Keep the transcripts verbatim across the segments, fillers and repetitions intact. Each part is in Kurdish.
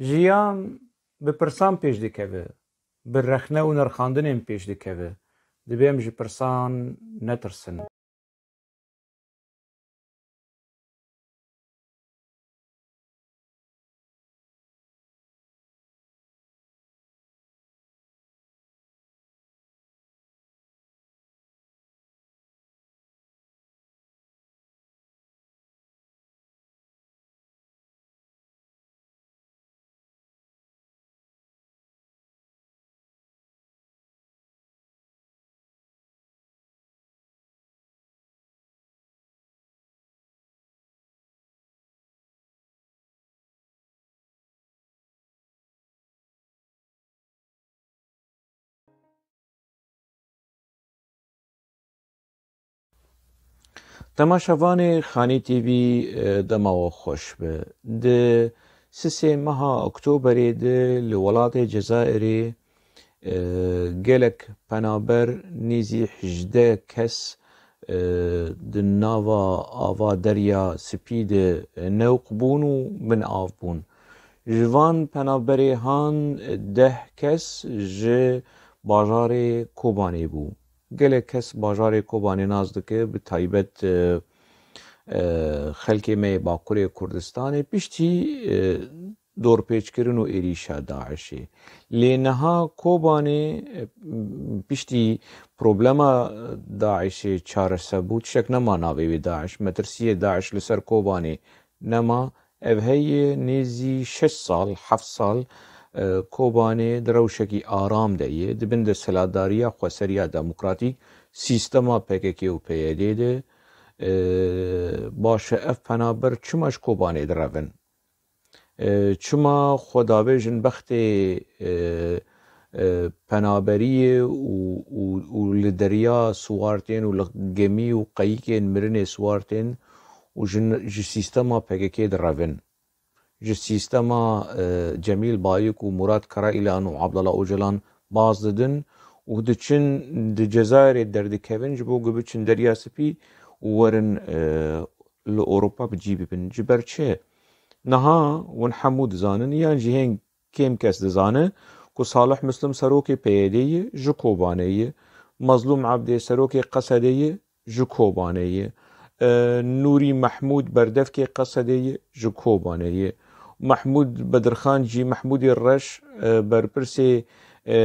Jiyan bi pirsan pêş dikeve, bi rexne û nirxandinên pêş dikeve. Divê em ji pirsan netirsin. Temaşevanê Xanî T V, e, dema we xweş be. Di sisê meha Oktoberê de li welatê Cezayirê, e, gelek penaber, nêzî hejdeh kes, e, di nava ava Derya Spî de newq bûn û bin av bûn. Ji van penaberê han deh kes ji bajarê Kobanê bû. Gelek kes bajarê Kobanê nas dike, bi taybet, e, e, xelkê me yê Bakurê Kurdistanê piştî, e, dorpêçkirin û êrîşa DAIŞê. Lê niha Kobanê, e, piştî problema DAIŞê çareser bû, tiştek nema navê wê DAIŞ, metirsiyê DAIŞ li ser Kobanê nema. Ev heye nêzî şeş sal, heft sal, e, Kobanê di rewşekî aram de ye, di bin desthilatdariya xweseriya demokratîk, sîstema P K K û P Y D de. E, baş e, ev penaber çima ji Kobanê direvin? E, çima xwe davêjin bextê, e, e, penaberiyê û, û, û li derya siwar tên û li gemî û qeyikên mirinê siwar tên û ji, ji sîstema P K K direvin? Ji sîstema, e, Cemîl Bayik û Murat Karaîlan û Abdullah Ocalan baz didin û diçin di Cezayirê derdikevin ji bo ku biçin Derya Spî û werin, e, li Ewropa bi cî bibin. Ji ber çi? Niha hûn hemû dizanin, yan jî hên kêm kes dizane ku Salih Muslim serokê P Y D'ê ye, ji Kobanê ye. Mazlûm Ebdê serokê Qesedê ye, ji Kobanê ye. E, Nûrî Mehmûd berdevkê Qesedê ye, ji Kobanê ye. Mehmûd Bedirxan jî, Mehmûdê Reş, e, berpirsê, e,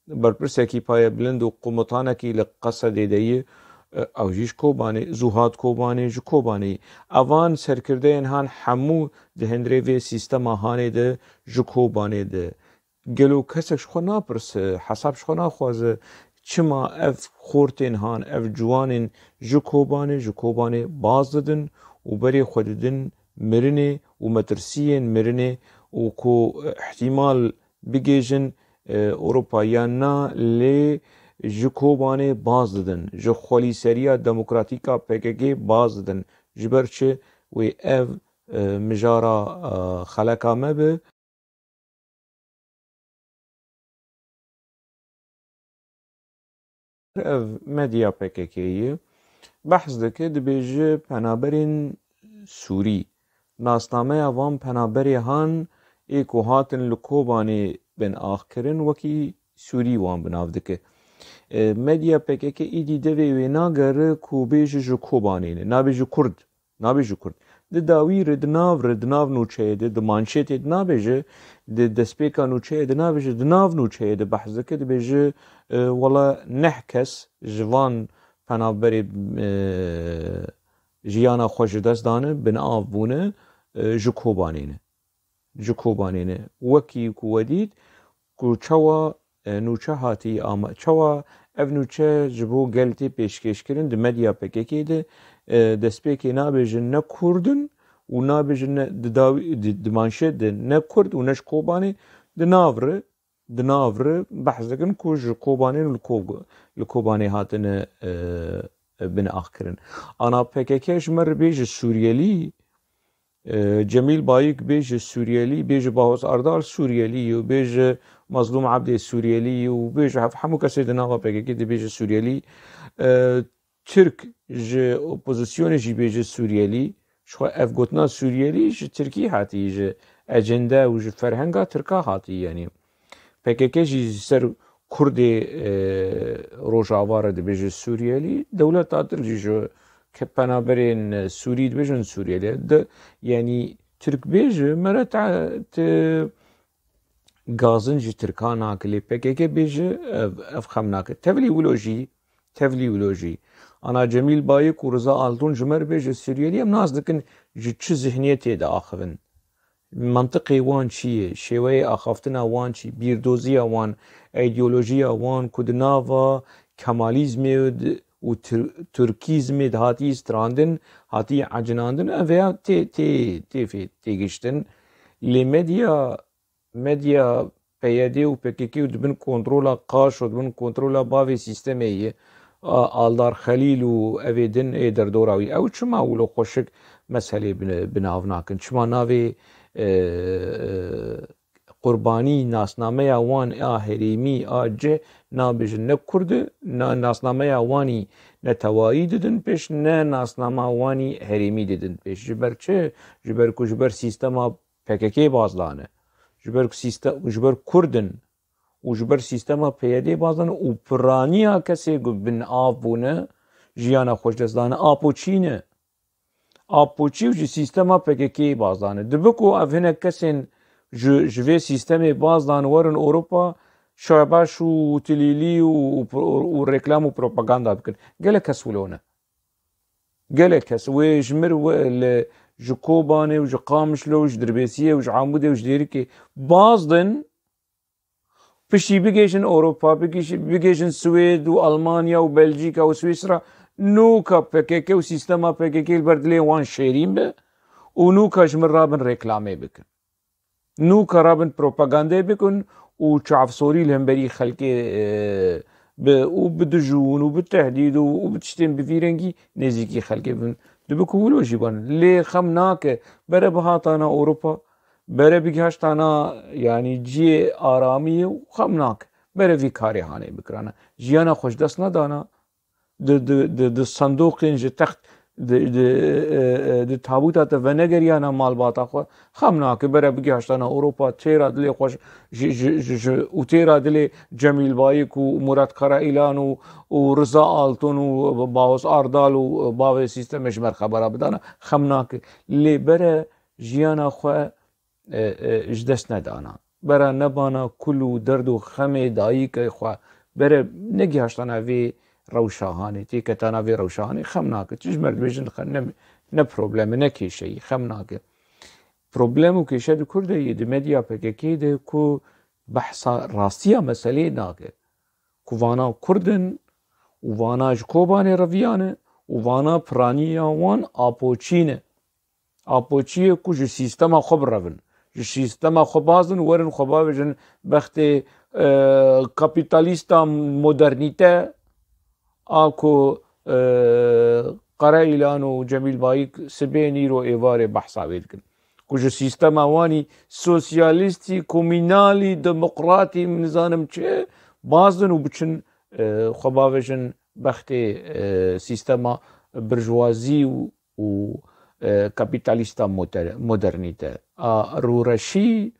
berpirsekî payebilind û komutanekî li Qesedê de ye, e, ew jî ji Kobanê, Zuhad Kobanê, ji Kobanê ye. Evan serkirdeyên han hemû di hundirê vê sîstema hanê de, ji Kobanê de. Gelo kesek ji xwe napirse, hesab ji xwe naxwaze, çima ev xortên han, ev ciwanên ji Kobanê, ji Kobanê baz didin û berê xwe didin mirinê û metirsiyên mirinê û ku, e, ihtimal bigêjin, e, Ewropa yan na, lê ji Kobanê baz didin, ji xwelîseriya demokratîk a P K K baz didin. Ji ber çi? Wê ev, e, mijara, e, xeleka me be. Ev medya P K K ye. Behs dike, dibêje penaberên Sûrî. Nasnameya van penaberê han ê ku hatin li Kobanê bin axkirin wekî Sûrî wan bi nav dike. E, medya P K K îdî devê wê nagere ku bêje ji Kobanê ne, nabêje Kurd. Nabêje Kurd. Di dawî re, di nav re, di nav nûçeyê de, di manşetê de nabêje, di destpêka nûçeyê de nabêje, di nav nûçeyê de behs dike, dibêje, e, wela neh kes ji van penaberê, e, jiyana xwe ji dest dane, bin av bûne, e, ji Kobanê ne. Ji Kobanê ne. Wekî ku we dît ku çawa, e, nûçe hatî ama, çawa ev nûçe ji bo gel tê pêşkêşkirin di medya P K K de, e, destpêkê nabêjin ne Kurd in û nabêjin ne di dawî, di, di manşet de ne Kurd û ne ji Kobanê, di nav re, di nav re behs dikin ku ji Kobanê li Ko-, li Kobanê hatine, e, e, bin axkirin. Ana P K K ji me re bêje Suriyelî, e, Cemîl Bayik bêje Suriyelî, bêje Bahoz Erdal Suriyelî ye, bêje Mazlûm Ebdê Suriyelî ye û bêje hev-, hemû kesê di nava P K K de bêje Suriyelî. E, Tirk ji opozisyonê jî bêje Suriyelî. Ji xwe ev gotina Suriyelî ji Tirkî hatî, ji ecende û ji ferhenga Tirka hatî, yanî P K K jî ji ser Kurdê, e, Rojava re dibêje Suriyelî, dewleta din jî ji ke-, penaberên Sûrî dibêjin Suriyelî. De, yanî Tirk bêje, mere te, te gazin ji Tirkan nake, lê P K K bêje, ev, ev xem nake. Tevlî wilo jî, tevlî wilo jî. Ana Cemîl Bayik û Riza Altun ji me re bêje Suriyelî, em nas dikin ji çi zihniyetê diaxivin. Mantiqê wan çi ye? Şêweyê axaftina wan çi? Bîrdoziya wan, îdeolojiya wan ku di nava Kemalîzmê û di, û Tir-, Tirkîzmê de hatî strandin, hatî ecinandin, ev ya tê, tê, tê fê-, têgiştin. Lê medya, medya P Y D û P K K û di bin kontrola Qaş û di bin kontrola bavê sîstemê ye, a, Aldar Xelîl û evê din ê derdora wî. Ew çima wilo xweşik meselê bi, bi nav nakin? Çima navê, e, e, qurbanî nasnameya wan a herêmî a cih nabêjin ne Kurd, na-, nasnameya wanî netewayî didin pêş, ne nasnama wanî herêmî didin pêş? Ji ber çi? Ji ber ku ji ber sîstema P K K baz dane. Ji ber ku sîste-, ji ber Kurd in û ji ber sîstema P Y D baz dane û piraniya kesê ku bin av bûne, jiyana xwe ji dest dane, Apo çî ne. Apo çî û ji sîstema P K K baz dane. Dibe ku ev hinek kesên ji, ji vê sîstemê baz dan werin Ewropa, şabaş û tilîlî û, û, û reklam û propaganda bikin. Gelek kes wilo ne. Gelek kes wê ji mir we-, li, ji Kobanê û ji Qamişlo û ji Dirbêsiyê û ji Amûdê û ji Dêrikê baz din, piştî bigihîjin Ewropa, bigihîj-, bigihîjin Swêd û Almanya û Belcîka û Swîsra, nûka P K K û sîstema P K K li ber dilê wan şêrîn be û nûka ji mir rabin reklamê bikin. Nûka rabin propagandê bikin û çavsorî li hemberî xelkê, e, bi, û bi dijûn û bi tehdîd û, û bi tiştên bi vî rengî nêzîkî xelkê bibin. Dibe ku wilo jî ban. Lê xem nake. Bere bihatana Ewropa, bere bigihaştana, yanî cihê aramiyê û xem nake. Bere vî karê hanê bikirana. Jiyana xwe ji dest nedana. Di, di, di, di sendoqên ji text, di, di, e, e, di tabûta te venegeriyana malbata xwe, xem nake, bere bigihaştana Ewropa, têra dilê xwe ji, ji, ji, ji, û têra dilê Cemîl Bayik û Murat Karaîlan û, û Riza Altun û Bahoz Ardal û bavê sîstemê ji me re xebera bidana, xem nake. Lê bere jiyana xwe e, e, ji dest nedana. Bera nebana kul û derd û xemê dayikê xwe, bere negihaştana vê rewşa hanê, têketana vê rewşa hanê, xem nake. Çi ji me re dibêjin, xe-, ne, ne probleme, ne kêşeyî, xem nake. Problem û kêşe di kur de yê, di medya P K K de ku behsa rastiya meseleyê nake. Ku vana Kurd in û vana ji Kobanê reviyane û vana piraniya wan Apoçî ne. Apoçiyê ku ji sîstema xwe birevin. Ji sîstema xwe bazin, werin xwe bavêjin bextê, e, kapîtalîsta modernîte a ku, e, Karaîlan û Cemîl Bayik sibê, nîro, êvarê behsa wê dikin. Ku ji sîstema wanî sosyalîstî, komînalî, demokratî, min nizanim çi, bazin û biçin, e, xwe bavêjin bextê, e, sîstema birjwazî û û, e, kapîtalîsta moder-, modernîte. A, rûreşî,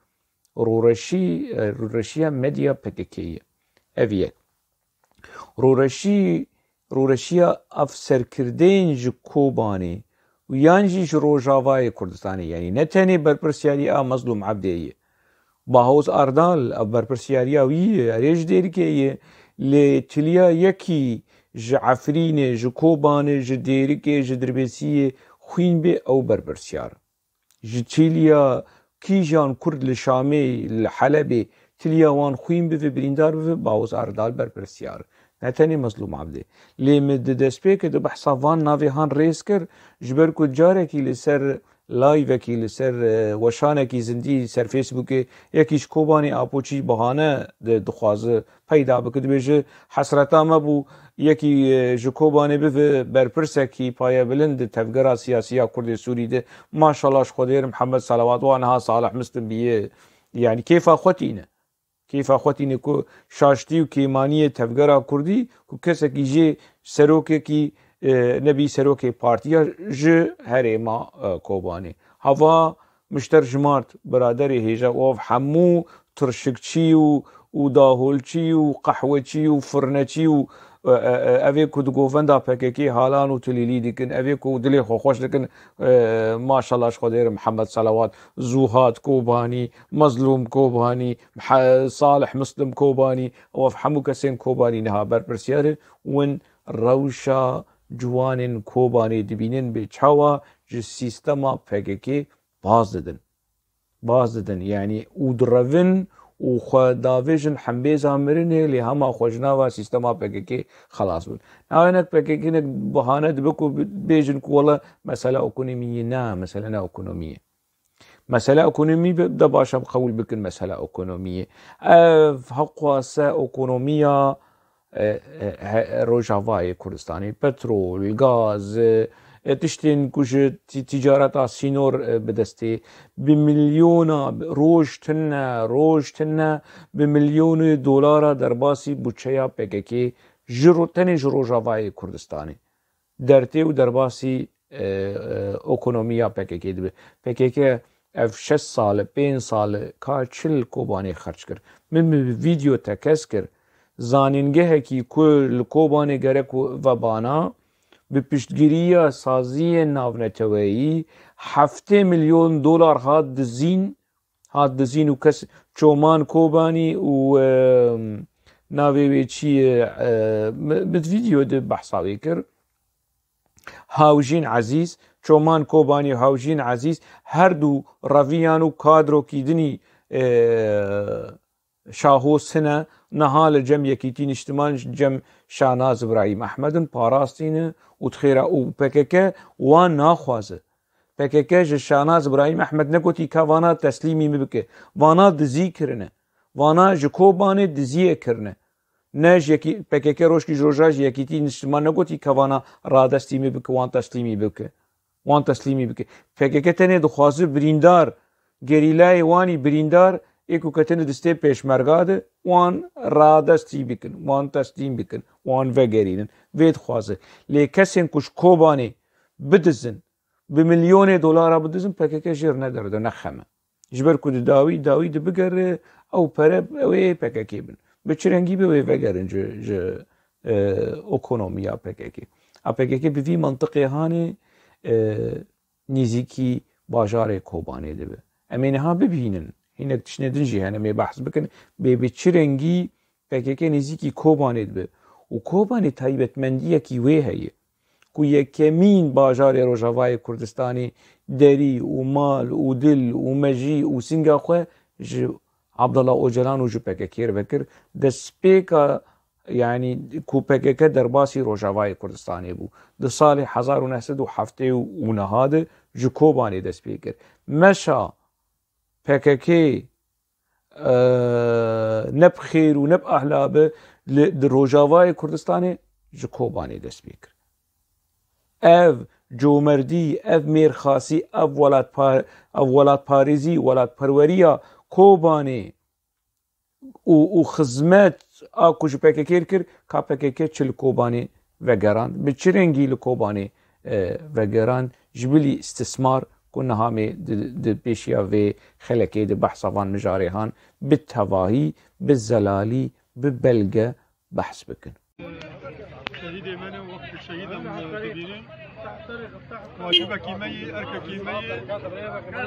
rûreşî, e, rûreşiya medya P K K ye. Ev yek. Rûreşî, rûreşiya ev serkirdeyên ji Kobanê û yan jî ji Rojavayê Kurdistanê, yanî ne tenê berpirsiyarî a Mezlûm Ebdê ye. Bahoz Ardal, ev berpirsiyariya wî ye, erê ji Dêrikê ye, lê tiliya yekî ji Efrînê, ji Kobanê, ji Dêrikê, ji Dirbêsiyê xwîn bê, ew berpirsiyar. Ji tiliya kîjan Kurd li Şamê, li Helebê, tiliya wan xwîn bibe, birîndar bibe, Bahoz Ardal berpirsiyar. Ne tenê Mezlûm Ebdê. Lê min di destpêkê de behsa van navê han rêz kir, ji ber ku carekî li ser live-ekî, li ser, e, weşanekî zindî ser Facebookê, yekî ji Kobanê Apoçî bahane di-, dixwaze peyda bike, dibêje, hesreta me bû, yekî, e, ji Kobanê bibe berpirsekî payebilind di tevgera siyasî ya Kurdê Sûrî de. Maşallah ji Xwedê re Mihemed Salawat wa niha Salih Mistin bîye. Yanî kêfa xwe tîne. Kêfa xwe tîne ku şaştî û kêmaniyê tevgera kurdî, ku kesekî jê serokekî, e, nebî serokê partiya ji herêma, e, Kobanê. Hava Mişter jimart biraderê hêja û ev hemû tirşikçî û, û daholçî û qehweçî û firneçî û, e, e, e, evê ku di govenda P K K halan û tilîlî dikin, evê ku dilê xwe xweş dikin, e, maşallah ji Xwedê re Mihemed Selawat, Zuhat Kobanî, Mezlûm Kobanî, Mhe-, Salih Muslim Kobanî û ev hemû kesên Kobanî niha berpirsiyar in. Win rewşa ciwanên Kobanê dibînin bê çawa ji sîstema P K K baz didin. Baz didin, yanî û direvin û xwe davêjin hembêza mirinê, lê hema xwe ji nava sîstema P K K xelas bin. Navê nek P K K nek bahane dibe ku bi-, bêjin ku wele mesele ekonomiyê ne, mesele ne ekonomiyê. Mesele ekonomî be, de baş em qewil bikin mesele ekonomiyê. Ev heqwase ekonomiya, e, e, he-, Rojavayê Kurdistanê, petrol, gaz, e, e, tiştên ku ji tî-, tîcareta sînor, e, bi dest tê, bi milyona, roj tine, roj tine, bi milyonê dolara derbasî buçeya P K K ji ro-, tenê ji Rojavayê Kurdistanê. Dertê û derbasî, e, e, ekonomiya P K K dibe. P K K ev şeş sal e, pênc sal e, ka çi li Kobanê xerc kir? Min bi vîdeo tekez kir. Zanîngehekî ku li Kobanê gerek vebana, bi piştgiriya saziyên navneteweyî heftê milyon dolar hat dizîn, hat dizîn û kes Çoman Kobanî û, e, navê wê çi ye, e, mi, mi vîdeo de behsa wê kir. Hawjîn Ezîz, Çoman Kobanî û Hawjîn Ezîz her du reviyan û kadrokî dinî, e, Şaho Sine niha li cem Yekîtî Niştiman, cem Şanaz Ibrahîm Ehmed in, parastî ne û dixêra û P K K wan naxwaze. P K K ji Şanaz Ibrahîm Ehmed negotî ka vana teslîmî min bike. Vana dizî kirine. Vana ji Kobanê diziyê kirine. Ne ji yekî, P K K rojkî ji roja ji Yekîtî Niştiman negotî ka vana radestî min bike, wan teslîmî bike. Wan teslîmî bike. P K K tenê dixwaze birîndar, gerîlayê wanî birîndar, ê ku ketine distê pêşmerga de, wan radestî bikin, wan teslîm bikin, wan vegerînin. Vê dixwaze. Lê kesên ku ji Kobanê bidizin, bi milyonê dolara bidizin, P K K jê re ne derd e, ne xem e. Ji ber ku di dawî, dawî di bigere, ew pere, ew ê P K K bin. Bi çi rengî be wê vegerin ji, ji, e, ekonomiya P K K. A P K K bi vî mantiqê hanê, e, nêzîkî bajarê Kobanê dibe. Em ê niha bibînin. Hinek tiştê din jî hene, em ê behs bikin. Bê bi çi rengî P K K nêzîkî Kobanê dibe û Kobanê taybetmendiyekî wê heye ku yekemîn bajarê Rojavayê Kurdistanê derî û mal û dil û mejî û sînga xwe ji Abdullah Ocalan û ji P K K re vekir. Destpêka, yanî ku P K K derbasî Rojavayê Kurdistanê bû. Di salê hezar û neh sed û heftê û niha de ji Kobanê dest pê kir. Meşa P K K, e, ne bi xêr û ne bi ehla be, li, di Rojavayê Kurdistanê ji Kobanê dest pê kir. Ev comerdî, ev mêrxasî, ev welatpar-, ev welatparêzî, welatperweriya Kobanê û, û xizmet a ku ji P K K re kir, ka P K K çi li Kobanê vegerand, bi çi rengî li Kobanê, e, vegerand, ji bilî istismar ku niha me di, di pêşiya vê xelekê de behsa van mijarê han, bi tevahî, bi zelalî, bi belge behs bikin. Şehîdê me ne, wek şehîd em dibînin. Wacibekî me yê, erkekî me yê.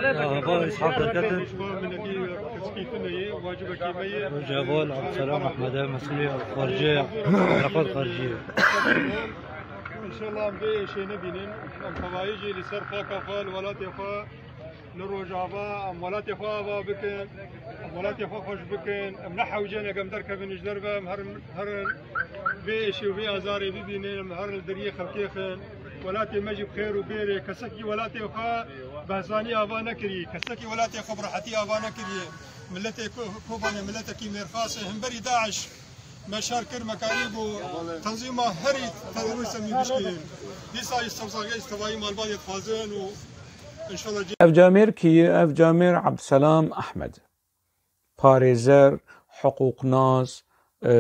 Ya, Ava Îshaq Derket e. Ji bo minekî keçikî tune yê, wacibekî me yê. Rojava li Abdulselam Ehmed e, mesûlê xaricê, Erefat xaricî ye. Înşallah em vê êşê nebînin. Em tevayî jî li ser xaka xwe, li welatê xwe, li Rojava, em welatê xwe ava bikin, em welatê xwe xweş bikin. Em ne hewce ne, em derkevin ji derve, em herin, herin vê êşê û vê azarê bibînin, em herin li deriyê xelkê xin. Welatê me jî bi xêr û bêrê. Kesekî welatê xwe behzanî ava nekirî, kesekî welatê xwe bi rehetî ava nekiriye. Miletê Ko-, Kobanê miletekî mêrxas e, hemberî DAIŞ me şer kir, me karî bû tenzîma herî terorîst em ê bişkînin. Dîsa ji sevzagê ji tevayî malbatê dixwazin û înşallah cê- Ev camêr kî ye? Ev camêr Abdselam Ehmed, parêzer, hiqûqnas, e,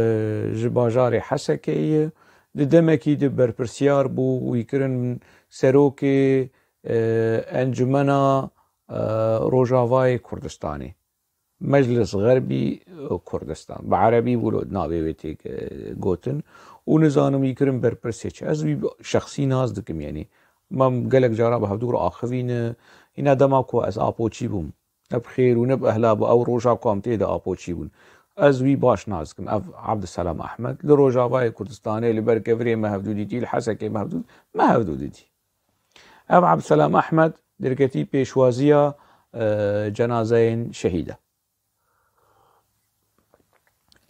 ji bajarê Hesekê ye. Di demekî de berpirsiyar bû, wî kirin serokê, e, Encumena e, Rojavayê Kurdistanê. Meclis Xerbî Kurdistan. Bi erebî wilo navê wê tê, e, gotin. Û nizanim wî kirin berpirsê çi. Ez wî şexsî nas dikim, yanî. Me gelek cara bi hevdû re axivîne. Hîna dema ku ez Apoçî bûm. Ne bi xêr û ne bi ehla bû. Ew roja ku em tê de Apoçî bûn. Ez wî baş nas dikim. Ev Abdulselam Ahmed. Li Rojavayê Kurdistanê, li ber kevirê me hevdû dîtî, li Hesekê me hevdû, me hevdû dîtî. Ev Abdulselam Ahmed derketî pêşwaziya, e, cenazeyên şehîda.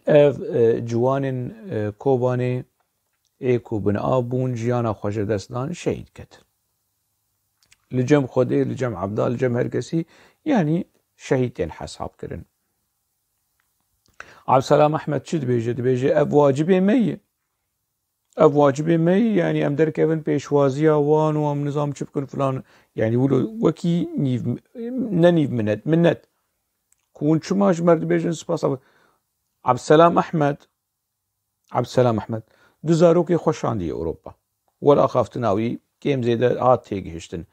Ev, e, ciwanên, e, Kobanê ê ku bin av bûn, jiyana xwe ji dest dan, şehîd ketin. Li cem Xwedê, li cem Ebda, li cem her kesî, yanî şehîd tên hesab kirin. Abdulselam Ahmed çi dibêje? Dibêje, ev wacibê me ye. Ev wacibê me ye, yanî em derkevin pêşwaziya wan û em nizam çi bikin filan. Yanî wilo wekî nîv, ne nîv minet, minet. Ku hûn çima ji me re dibêjin spas? Abdulselam Ahmed, Abdulselam Ahmed, du zarokê xwe şandiye Ewropa. Wela axaftina wî kêm zêde hat têgihiştin.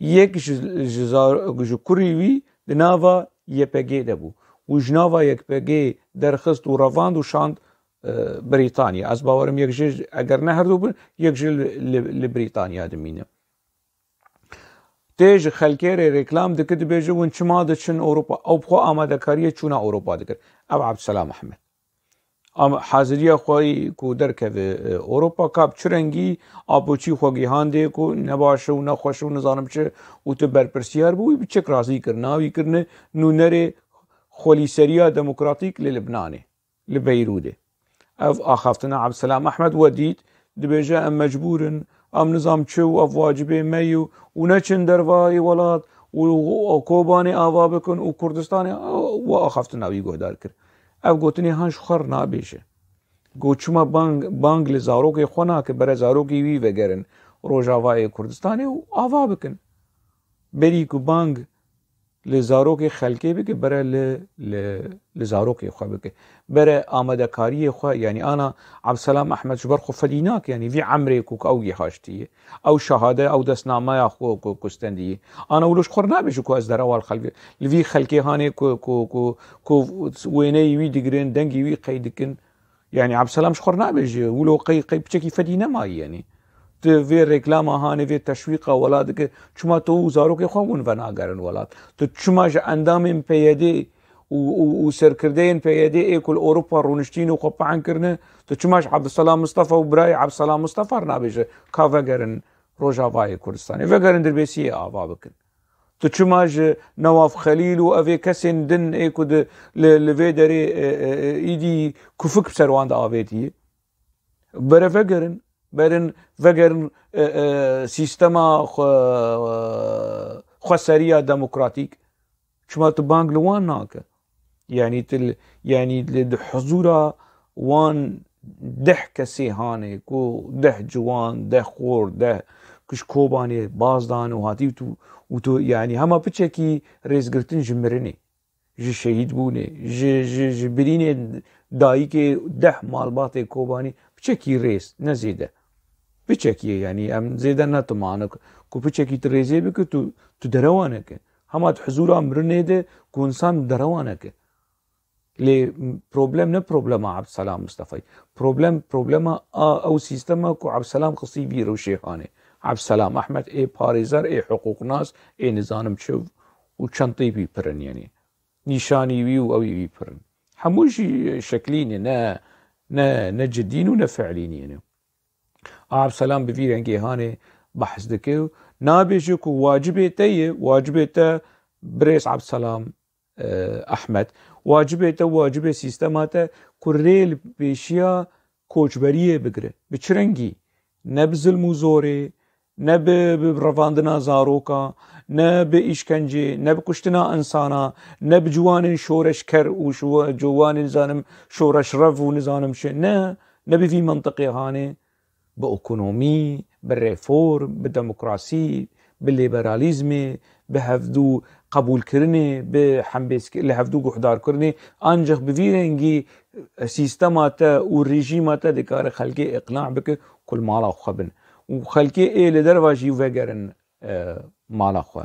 Yek ji, ji zar-, ji kurî wî di nava Y P G de bû. Û ji nava Y P G derxist û revand û şand, e, Brîtanya. Ez bawerim yek jê, eger ne herdu bin, yek jê li, li, li Brîtanya dimîne. Tê ji xelkê re reklam dike, dibêje, hûn çima diçin Ewropa? Ew bi xwe amadekariyê çûna Ewropa dikir. Ev Abdulselam Ahmed. Ama haziriya xwe yî ku derkeve, e, Ewropa, ka bi çi rengî Apoçî xwe gihandê ku ne baş e û ne xweş e û nizanim çi û tu berpirsiyar bû, wî bi çek razî kirina, wî kirine nûnerê xwelîseriya demokratîk li Libnanê, li Beyrûdê. Ev axaftina Abdulselam Ahmed we dît, dibêje, em mecbûr in, em nizam çi û ev wacibê me ye û neçin dervayê welat û, û Kobanê ava bikin û Kurdistanê, we axaftina wî guhdar kir. Ev gotinê han ji xwe re nabêje. Got, çima bang, bang li zarokê xwe nake, bere zarokê wî vegerin Rojavayê Kurdistanê û ava bikin. Berî ku bang li zarokê xelkê bike, bere li, li, li zarokê xwe bike. Bere amadekariyê xwe, yanî ana Abdulselam Ahmed ji ber xwe fedî nake, yanî vî emrê ku, ku ew yê haştiye. Ew şehade, ew destnameya xwe ku, ku stendiye. Ana wilo ji xwe re nabêje ku ez derewa li xelkê, li vî xelkê hanê ku, ku, ku, ku wêneyê wî digirin, dengê wî qey dikin. Yanî Abdulselam ji xwe re nabêje, wilo qey, qey piçekî fedî nemayî, yanî. Tu vê reklama hanê, vê teşwîqa wela dike, çima tu û zarokê xwe hûn venagerin welat? Tu çima ji endamên P Y D û, û, û serkirdeyên P Y D ê ku li Ewropa rûniştîn û xwe pehan kirine, tu çima ji Abdulselam Mustafa û birayê Abdulselam Mustafa re nabêje, ka vegerin Rojavayê Kurdistanê, vegerin Dirbêsiyê ava bikin? Tu çima ji Newaf Xelîl û evê kesên din ê ku di, li, li vê derê, e, e, e, îdî kufik bi ser wan de avêtiye? Bere vegerin, berin vegerin, e, e, sîstema xwe, xweseriya demokratîk. Çima tu bang li wan nake? Yanî tu li, yanî li, di huzûra wan deh kesê hanê ku deh ciwan, deh xor, deh ku ji Kobanê baz dan û hatî û tu, û tu, yanî hema piçekî rêzgirtin ji mirinê, ji şehîdbûnê, ji, ji, ji birînê dayikê deh malbatê Kobanî, piçekî rêz, ne zêde. Piçekî ye, yanî em zêde netimane ku, ku piçekî tu rêzê bike, tu, tu derewa neke. Hema di huzûra mirinê de ku însan derewa neke. Lê problem ne problema Abdulselam Mustafayî. Problem, problema a ew sîstema ku Abdulselam xistî vî rewşê hanê. Abdulselam Ahmed ê parêzer, ê hiqûqnas, ê nizanim çi û çend tîpî pir in, yanî. Nîşanî wî û ew ê wî pir in. Hemû jî şeklî ne, ne, ne, ne cidî ne, ne fiilî ne. Abdulselam bi vî rengê hanê behs dike û nabêje ku wacibê te ye, wacibê te birêz Abdulselam, e, Ahmed, wacibê te, wacibê sîstema te ku rê li pêşiya koçberiyê bigire. Bi çi rengî? Ne bi zilm û zorê, ne bi, bi revandina zaroka, ne bi îşkencê, ne bi kuştina insana, ne bi ciwanên şoreşker û şo-, ciwanên, zanim, şoreşrev û nizanim çi. Ne, ne bi vî mentiqê hanê. Bi ekonomî, bi reform, bi demokrasî, bi lîberalîzmê, bi hevdû qebûlkirinê, bi hembêz-, li hevdû guhdarkirinê, ancaq bi vî rengî, e, sîstema te û rejîma te dikare xelkê îqna bike ku li mala xwe bin. Û xelkê ê li derva jî vegerin, e, mala xwe.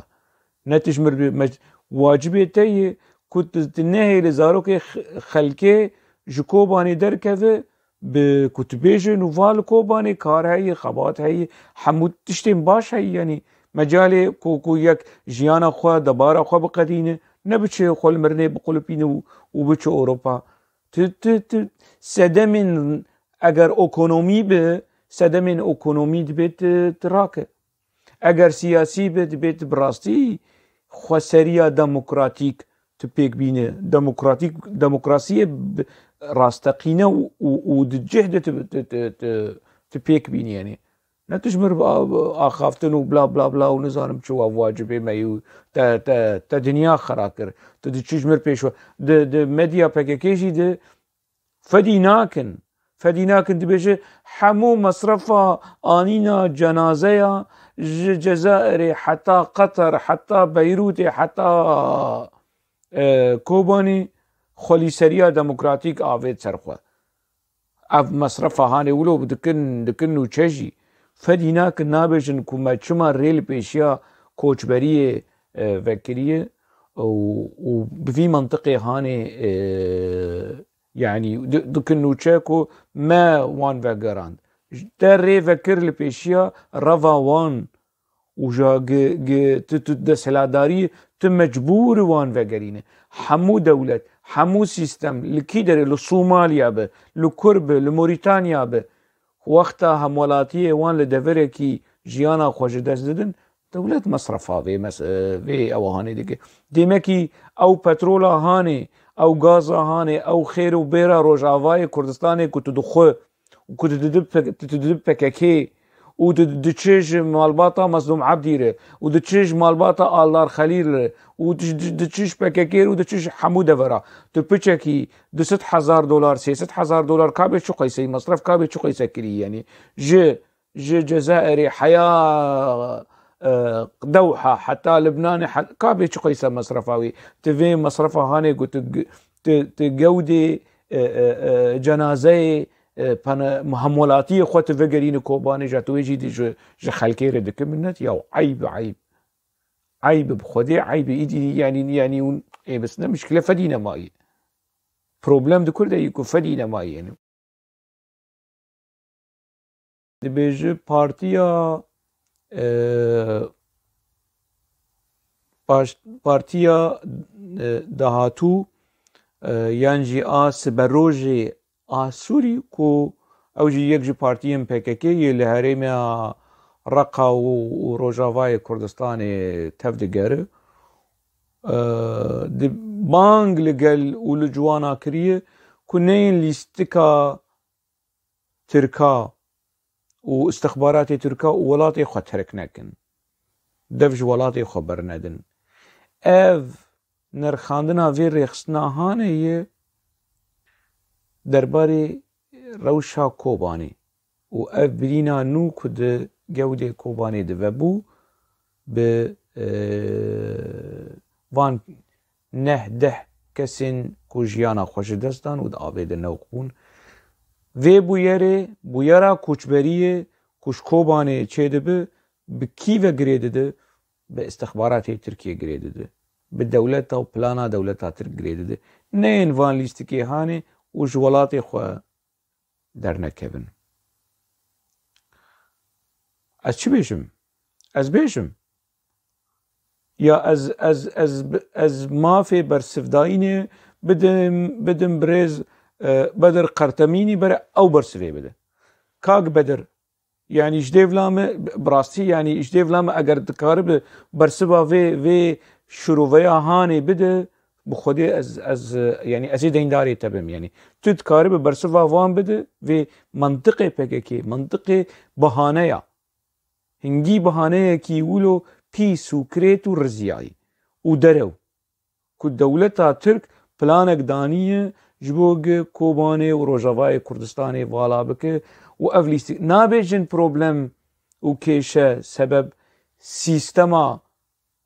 Ne tu ji mir bê, me, wacibê te ye ku tu, tu nehêlî zarokê x-, xelkê ji Kobanê derkeve, bi ku tu bêjin û va li Kobanê kar heye, xebat heye, hemû tiştên baş heye, yanî mecalê ku, ku yek jiyana xwe, debara xwe biqedîne, ne biçe xwe li mirinê biqulipîne û, û biçe Ewropa. Tu, tu, tu sedemên, eger ekonomî be, sedemên ekonomî dibê tu, tu rake. Eger siyasî be, dibê tu bi rastî xweseriya demokratîk tu pêk bîne. Demokratîk, demokrasiyê bi rasteqîne û, û, û di cih de tu, tu, tu, tu, tu pêk bînî, yanî. Ne tu ji mir a-, axaftin û bla, bla, bla û nizanim çi wa wacibê me yû te, te, te dinya xera kir. Tu diçî ji mir pêş we. Di, di medya P K K jî de fedî nakin. Fedî nakin, dibêje hemû mesrefa anîna cenazeya ji Cezayirê heta Qeter, heta Beyrûtê, heta, e, Kobanê xwelîseriya demokratîk avêt ser xwe. Ev mesrefa hanê wilo dikin, dikin nûçe jî. Fedî nakin, nabêjin ku me çima rê li pêşiya koçberiyê, e, vekiriye û, û bi vî mentiqê hanê, e, yanî di-, dikin nûçe ku me wan vegerand. Te rê vekir li pêşiya reva wan û ja gi, gi, tu, tu desthilatdarî, tu mecbûr wan vegerîne. Hemû dewlet, hemû sîstem, li kî derê, li Somalya be, li Kur be, li Morîtanya be, wexta hemwelatiyê wan li deverekî jiyana xwe ji dest didin, dewlet mesrefa vê mes-, vê ew hanê dike. Demekî ew petrola hanê, ew gaza hanê, ew xêr û bêra Rojavayê Kurdistanê ku tu dixwe û ku tu didib P K K, tu didib P K K û tu diçe ji malbata Mezlûm Ebdî re û diçe ji malbata Aldar Xelîl re û di-, di-, diçe ji P K K re û diçe ji hemû devera. Tu piçekî du sed hezar dolar, sê sed hezar dolar ka bê çi qeyseyî, mesref ka bê çi qeyse kirî, yanî ji, ji Cezayirê heya, e, Dewha heta Libnanê he-, ka bê çi qeyse mesrefa wî. Tu vê mesrefa hanê ku tu g-, tu, tu gewdê, e, e, e, cenazeyê, e, pene-, hemwelatiyê xwe tu vegerînî Kobanê, ja tu wê jî dî ji, ji xelkê re dike minnet, ya eyb, eyb. Eyb bi Xwedê, eyb îdî, yanî, yanî hûn ê bes ne mişkile fedî nemayî. Problem di kur de yî ku fedî nemayî, yanî. Dibêje partiya, e, paş-, partiya, e, dahatû, e, yan jî a siberojê a Sûrî ku ew jî yek ji partiyên P K K yê li herêma Reqa û, û Rojavayê Kurdistanê tev digere. E, di bang li gel û li ciwana kiriye ku neyên lîstika Tirka û istixbaratê Tirka û welatê xwe terk nekin. Dev ji welatê xwe bernedin. Ev nirxandina vê rêxistina hanê ye derbarê rewşa Kobanê û ev birîna nû ku di gewdê Kobanê de vebû bi, e, van neh deh kesên ku jiyana xwe ji dest dan û di avê de newq bûn. Vê bûyerê, bûyera koçberiyê ku ji Kobanê çêdibe, bi kî ve girê dide? Bi istixbaratê Tirkiyê girê dide. Bi dewleta û plana dewleta Tirk girê dide. Neyên van lîstikê hanê û ji welatê xwe dernekevin. Ez çi bêjim? Ez bêjim. Ya ez, ez, ez, ez mafê bersivdayînê bidim, bidim birêz, e, Bedir Qertemînî, bere ew bersivê bide. Kak Bedir, yanî ji dêvla me, bi rastî, yanî ji dêvla me eger dikaribe bersiva vê, vê şiroveya hanê bide, bi Xwedê ez, ez, yanî ez ê deyndarê te bim, yanî. Tu dikaribe bersiva van bide, vê mentiqê P K K, mentiqê bahaneya. Hingî bahaneyekî wilo pîs û kirêt û riziyayî û derew ku dewleta Tirk planek daniye ji bo gi Kobanê û Rojavayê Kurdistanê vala bike û ev lîstik nabêjin problem û kêşe sebeb sîstema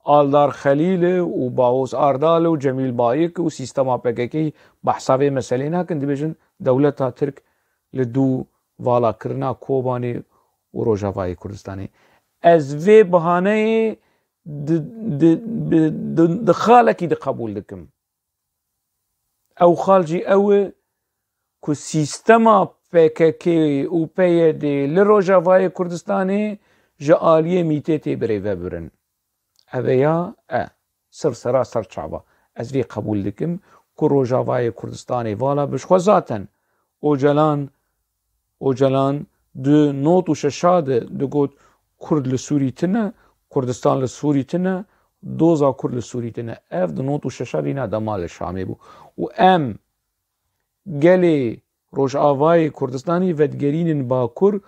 Aldar Xelîl û Bawos Ardal û Cemîl Bayik û sîstema P K K behsa vê meselê nakin, dibêjin dewleta Tirk li dû valakirina Kobanê û Rojavayê Kurdistanê. Ez vê bahaneyê di, di, bi, di, di xalekî di qebûl dikim. Ew xal jî ew e ku sîstema P K K û P Y D li Rojavayê Kurdistanê ji aliyê mîtê tê birêvebirin. Ev ya e, sir sera ser çava. Ez vê qebûl dikim ku Rojavayê Kurdistanê vala bi ji xwe zaten Ocalan, Ocalan di not û şeşa de digot Kurd li Sûrî tine, Kurdistan li Sûrî tine, doza Kurd li Sûrî tine. Ev di not û şeşa de îna dema li Şamê bû. Û em gelê Rojavayê Kurdistanî vedigerînin Bakur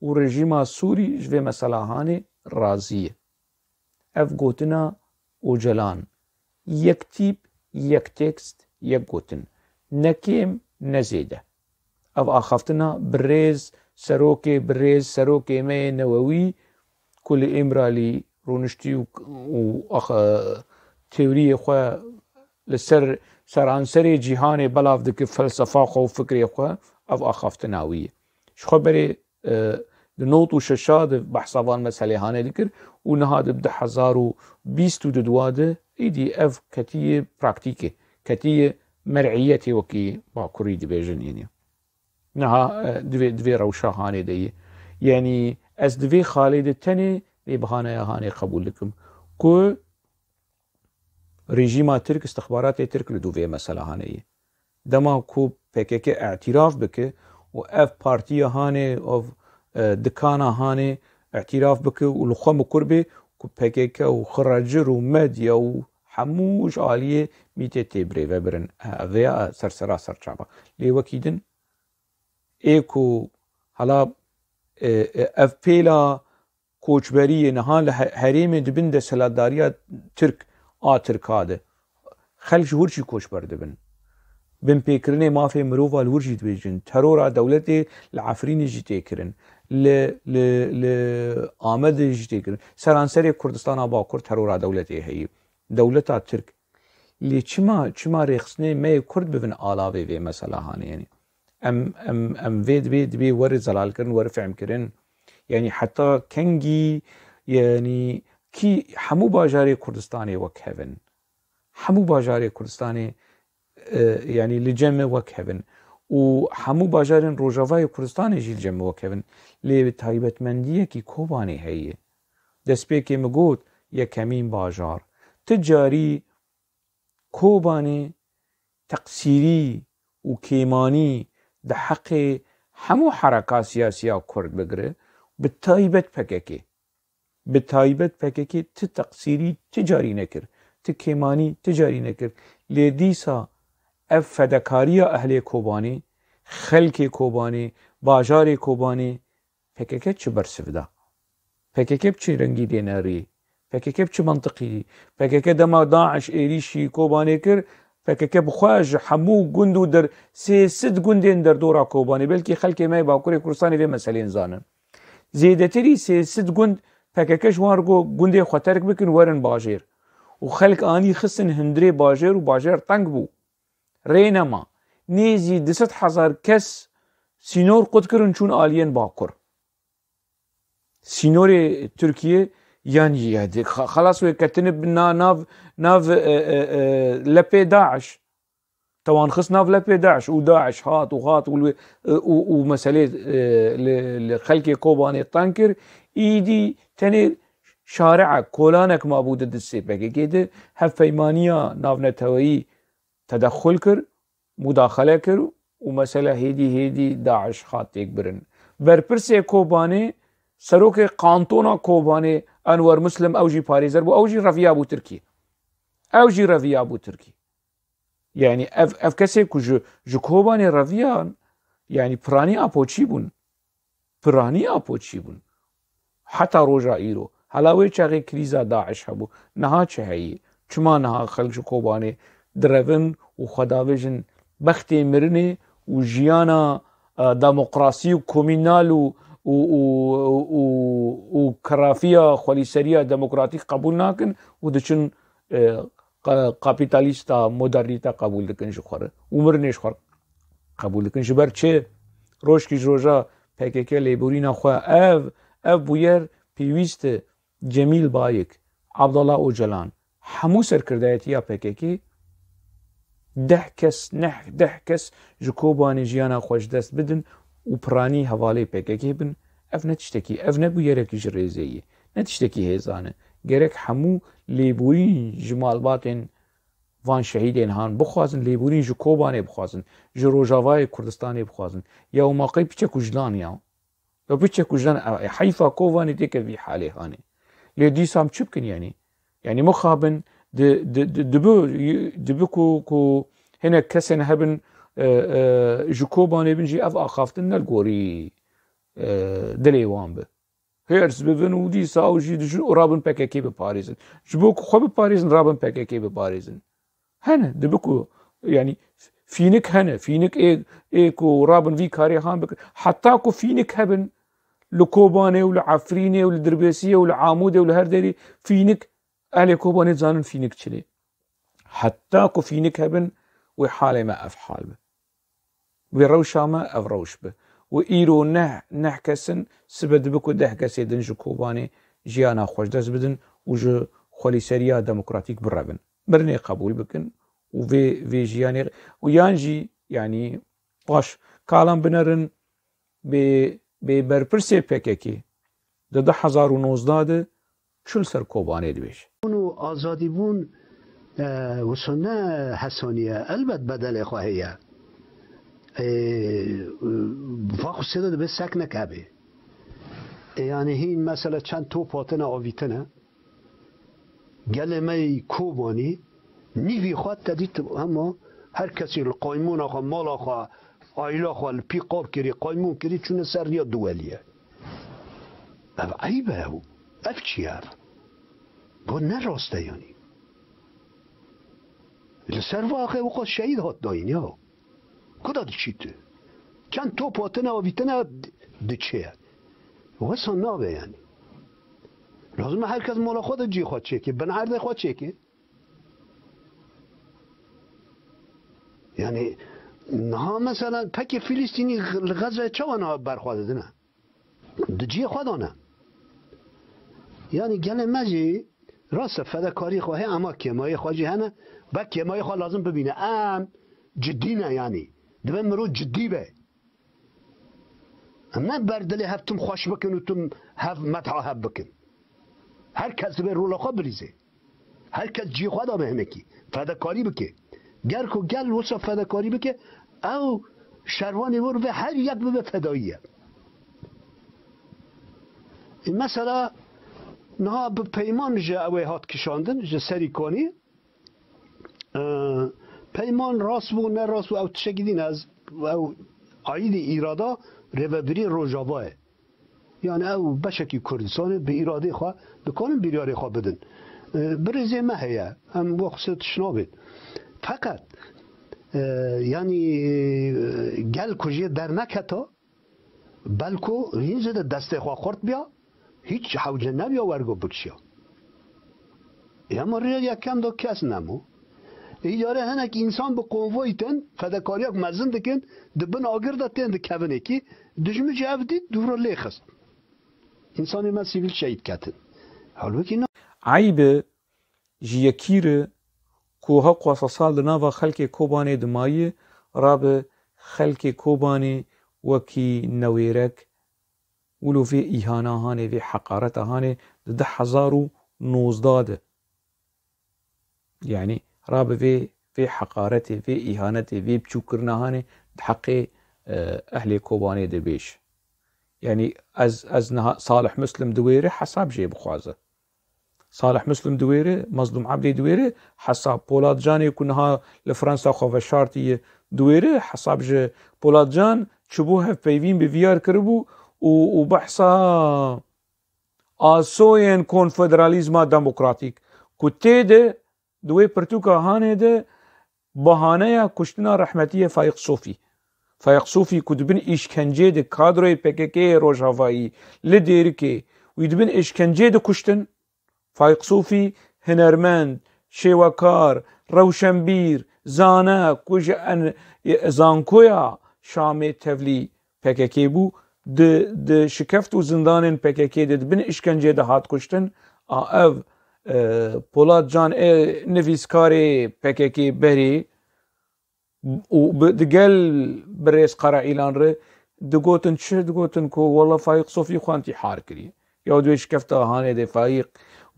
û rejîma Sûrî ji vê mesela hanê razî ye. Ev gotina Ocalan, yek tîp, yek tekst, yek gotin. Ne kêm, ne zêde. Ev axaftina birêz serokê, birêz serokê me yê newewî ku li Îmralî rûniştî û, û ax-, teoriyê xwe li ser seranserê cîhanê belav dike, felsefa xwe û fikrê xwe, ev axaftina wî ye. Ji xwe berê, e, di not û şeşa de behsa van meselê hanê dikir û niha di du hezar û bîst û du de êdî ev ketiye praktîkê, ketiye mer'iyetê wekî Bakurî dibêjin, yanî. Niha, e, divê, divê rewşa hanê de ye. Yanî ez di vê xalê de tenê vê bihaneya hanê qebûl dikim ku rejîma Tirk, istixbaratê Tirk li dû vê mesela hanê ye. Dema ku P K K îtiraf bike û ev partiya hanê, ev, e, dikana hanê îtiraf bike û li xwe mikur bê ku P K K û xiracir û medya û hemû ji aliyê mîtê tê birêvebirin. Ev ya sersera serçava. Lê wekî din ê ku hela, e, e, ev pêla koçberiyê niha li he-, herêmê di bin desthilatdariya Tirk a Tirka de. Xelk ji wir jî koçber dibin. Binpêkirinê mafê mirova li wir jî dibêjin. Terora dewletê li Efrînê jî tê kirin. Li, li, li Amedê jî tê kirin. Seranserê Kurdistana Bakur terora dewletê heye. Dewleta Tirk. Lê çima, çima rêxistinê me yê Kurd bibin alavê vê mesela hanê? Yanî em, em, em vê dibê, dibê were zelalkirin, were fehmkirin. Yanî heta kengî, yanî kî hemû bajarê Kurdistanê wek hev in. Hemû bajarê Kurdistanê, e, yanî li cem me wek hev in. Û hemû bajarên Rojavayê Kurdistanê jî li cem me wek hev in. Lê taybetmendiyekî Kobanê heye. Destpêkê min got, yekemîn bajar. Ti carî Kobanê teqsîrî û kêmanî di heqê hemû hereka siyasiya Kurd bigire, bi taybet P K K. Bi taybet P K K ti teqsîrî ti carî nekir, ti kêmanî ti carî nekir. Lê dîsa ev fedekariya ehlê Kobanê, xelkê Kobanê, bajarê Kobanê, P K K çi bersiv da? P K K bi çi rengî dêne rî? P K K bi çi mantiqî? P K K dema DAIŞ êrîşî Kobanê kir, P K K bi xwe ji hemû gund û der-, sê sed gundên derdora Kobanê, belkî xelkê me yê Bakurê Kurdistanê vê meselên zanin. Zêdetirî sê sed gund P K K ji wan re got, gundê xwe terk bikin, werin bajêr. Û xelk anî xistin hundirê bajêr û bajêr teng bû. Rê nema. Nêzî du sed hezar kes sînor qut kirin, çûn aliyên Bakur. Sînorê Tirkiye yan jî ya di-, xa-, xelas wê ketine bi na-, nav, nav, e, e, e, lepê DAIŞ. Te wan xist nav lepê DAIŞ û DAIŞ hat û hat û li, e, û, û meselê, e, li, li xelkê Kobanê teng kir. Îdî tenê şare'ek, kolanek mabû di destê P K K de. Hevpeymaniya navneteweyî tedexul kir, mudaxele kir û mesele hêdî hêdî DAIŞ hat têkbirin. Berpirsê Kobanê, serokê kantona Kobanê Enwer Muslim, ew jî parêzer bû, ew jî reviyabû Tirkî. Ew jî reviyabû Tirkî. Yanî ev, ev kesê ku ji, ji Kobanê reviyan, yanî piranî Apoçî bûn. Piranî Apoçî bûn. Heta roja îro. Hela wê çaxê krîza DAIŞ hebû. Niha çi heyî? Çima niha xelk ji Kobanê direvin û xwe davêjin bextê mirinê û jiyana, e, demokrasî û komînal û, û, û, û, û kerafiya xwelîseriya demokratîk qebûl nakin û diçin, e, qa-, kapîtalîsta, modernîte qebûl dikin ji xwe re û mirinê ji xwe re qebûl dikin. Ji ber çi? Rojkî ji roja P K K lêborîna xwe ev, ev bûyer pêwîst e. Cemîl Bayik, Abdullah Ocalan, hemû serkirdayetiya P K K, deh kes, neh, deh kes ji Kobanê jiyana xwe ji dest bidin û piranî hevalê P K K bin, ev ne tiştekî, ev ne bûyerekî ji rêzê ye, ne tiştekî hêzan e. Gerek hemû lêborîn ji malbatên van şehîdên han bixwazin, lêborîn ji Kobanê bixwazin, ji Rojavayê Kurdistanê bixwazin. Ya û ma qey piçek û jilan ya. Ya piçek û jilan, e, heyfa Kobanê têke vî halê hanê. Lê dîsa em çi bikin yanî? Yanî mixabin di, di, di, dibi, dibi ku, ku hinek kesên hebin, e, e, ji Kobanê bin jî ev axaftin ne li gorî, e, dilê wan bi. Hêrs bibin û dîsa ew jî dijin û rabin P K K biparêzin. Ji bo ku xwe biparêzin, rabin P K K biparêzin. Hene, dibi ku, yanî, fînik hene, fînik ê, ê ku rabin vî karê han bikin. Heta ku fînik hebin, li Kobanê û li Efrînê û li Dirbêsiyê û li Amûdê û li her derê fînik, ehlê Kobanê dizanin fînik çi ne. Heta ku fînik hebin, wê halê me ev hal be. Wê rewşa me ev rewş be. Û îro neh, neh kes in, sibe dibe ku deh kesê din ji Kobanê jiyana xwe ji dest bidin û ji xwelîseriya demokratîk birevin. Mirinê qebûl bikin û vê, vê jiyanê û yan jî, yanî, baş, kalan binerin bê, bê berpirsê P K K di du hezar û nozdeh de çi li ser Kobanê dibêje. Bûn û azadîbûn, e, wisa ne hesaniye. Elbet bedelê xwe heye. E, va xusê de dibe sek nekebê. E, yani hîn mesela çend top hatine avîtine. Gelê me yî Kobanî nîvî xwe te dît hema her kesî li qaymûna xwe, mala xwe, aîla xwe li pî qap kirî, qaymûn kirî, çûne ser riya duwelî ye. Ev eyb e ew. Ev çi ye ev? Bu ne rast e yanî. Li ser va axê wexwe şehîd hat dayîn ya. Ku da diçî tu? Çend top hatine avîtine diçe. Wesa nabe yanî. Lazim e her kes mala xwe de cî xwe çêke, bin erdê xwe çêke. Yani niha mesela pekê Filistînî li Gazze çawa niha berxwe didine? Di cihê xwe de ne. Yani gelê me jî rast e fedekarî xwe heye, ama kêmayê xwe jî hene. Be kêmayê xwe lazim bibîne. Em cidî ne yani. Dibe mirov cidî be. Em ne ber dilê hev tim xweş bikin û tim hev metha hev bikin. Her kes dibe rola xwe bilîze. Her kes cihê xwe de be hinekî. Fedekarî bike. Ger ku gel wisa fedekarî bike, ew şervanê wir ve her yek bibe fedayî ye. E, mesela niha bi Peyman ji ew ê hat kişandin, ji Serîkanî. E, Peyman rast bû, ne rast bû, ew tiştekî din e, ez, ew aîdî îrada rêvebirî Rojava ye. Yani ew beşekî Kurdistanê bi îradê xwe dikarin biryarê xwe bidin. E, bi rêzê me heye, em wexsê tişt nabên. Feqet, e, yani, e, gel ku jê derneketa, belku hîn zêde destê xwe xurt biya, hiç hewce nebiya wergo bikişiya. Ya ma rê yekem de kes nemo. Îdare hinek însan bi konvoy tên, fedekariyak mezin dikin, di bin agir de tên di kevinekî, dijmin jî ev dît, dû re lê xist. Însanê me sivîl şehîd ketin. Halbûkî na. Eyb e ji yekî re ku hewqasa sal di nava xelkê Kobanê dimayî, rabe xelkê Kobanê wekî newêrek, wilo vê îhana hanê, vê heqareta hanê di du hezar û nozdeh de. Yani rabe vê, vê heqaretê, vê îhanetê, vê biçûkkirina hanê di heqê, e, ehlê Kobanê de bêj. Yani ez, ez niha Salih Muslim diwêre hesab jê bixwaze. Salih Muslim diwêre, Mazlûm Ebdê diwêre, hesab Polat Canê ku niha li Fransa xwe veşartiye diwêre, hesab ji Polat Can çibû hevpeyvîn bi viyar kiribû û, û behsa asoyên konfederalîzma demokratîk ku tê de di wê pirtûka hanê de bahaneya kuştina rehmetiyê Faîq Sofî. Faîq Sofî ku di bin îşkencê de kadroyê P K K'yê Rojavayî li Dêrikê wî di bin îşkencê de kuştin. Faîq Sofî hinermend, şêwekar, rewşenbîr, zane ku ji en-, zankoya Şamê tevlî P K K bû, di, di şikeft û zindanên P K K de di bin îşkencê de hat kuştin. A ev, e, Polat Can ê nivîskarê P K K berê û bi, digel birêz Kara Îlan re digotin çi? Digotin ku wela Faîq Sofî xwe întîhar kiriye. Ya di wê şikefta hanê de Faîq,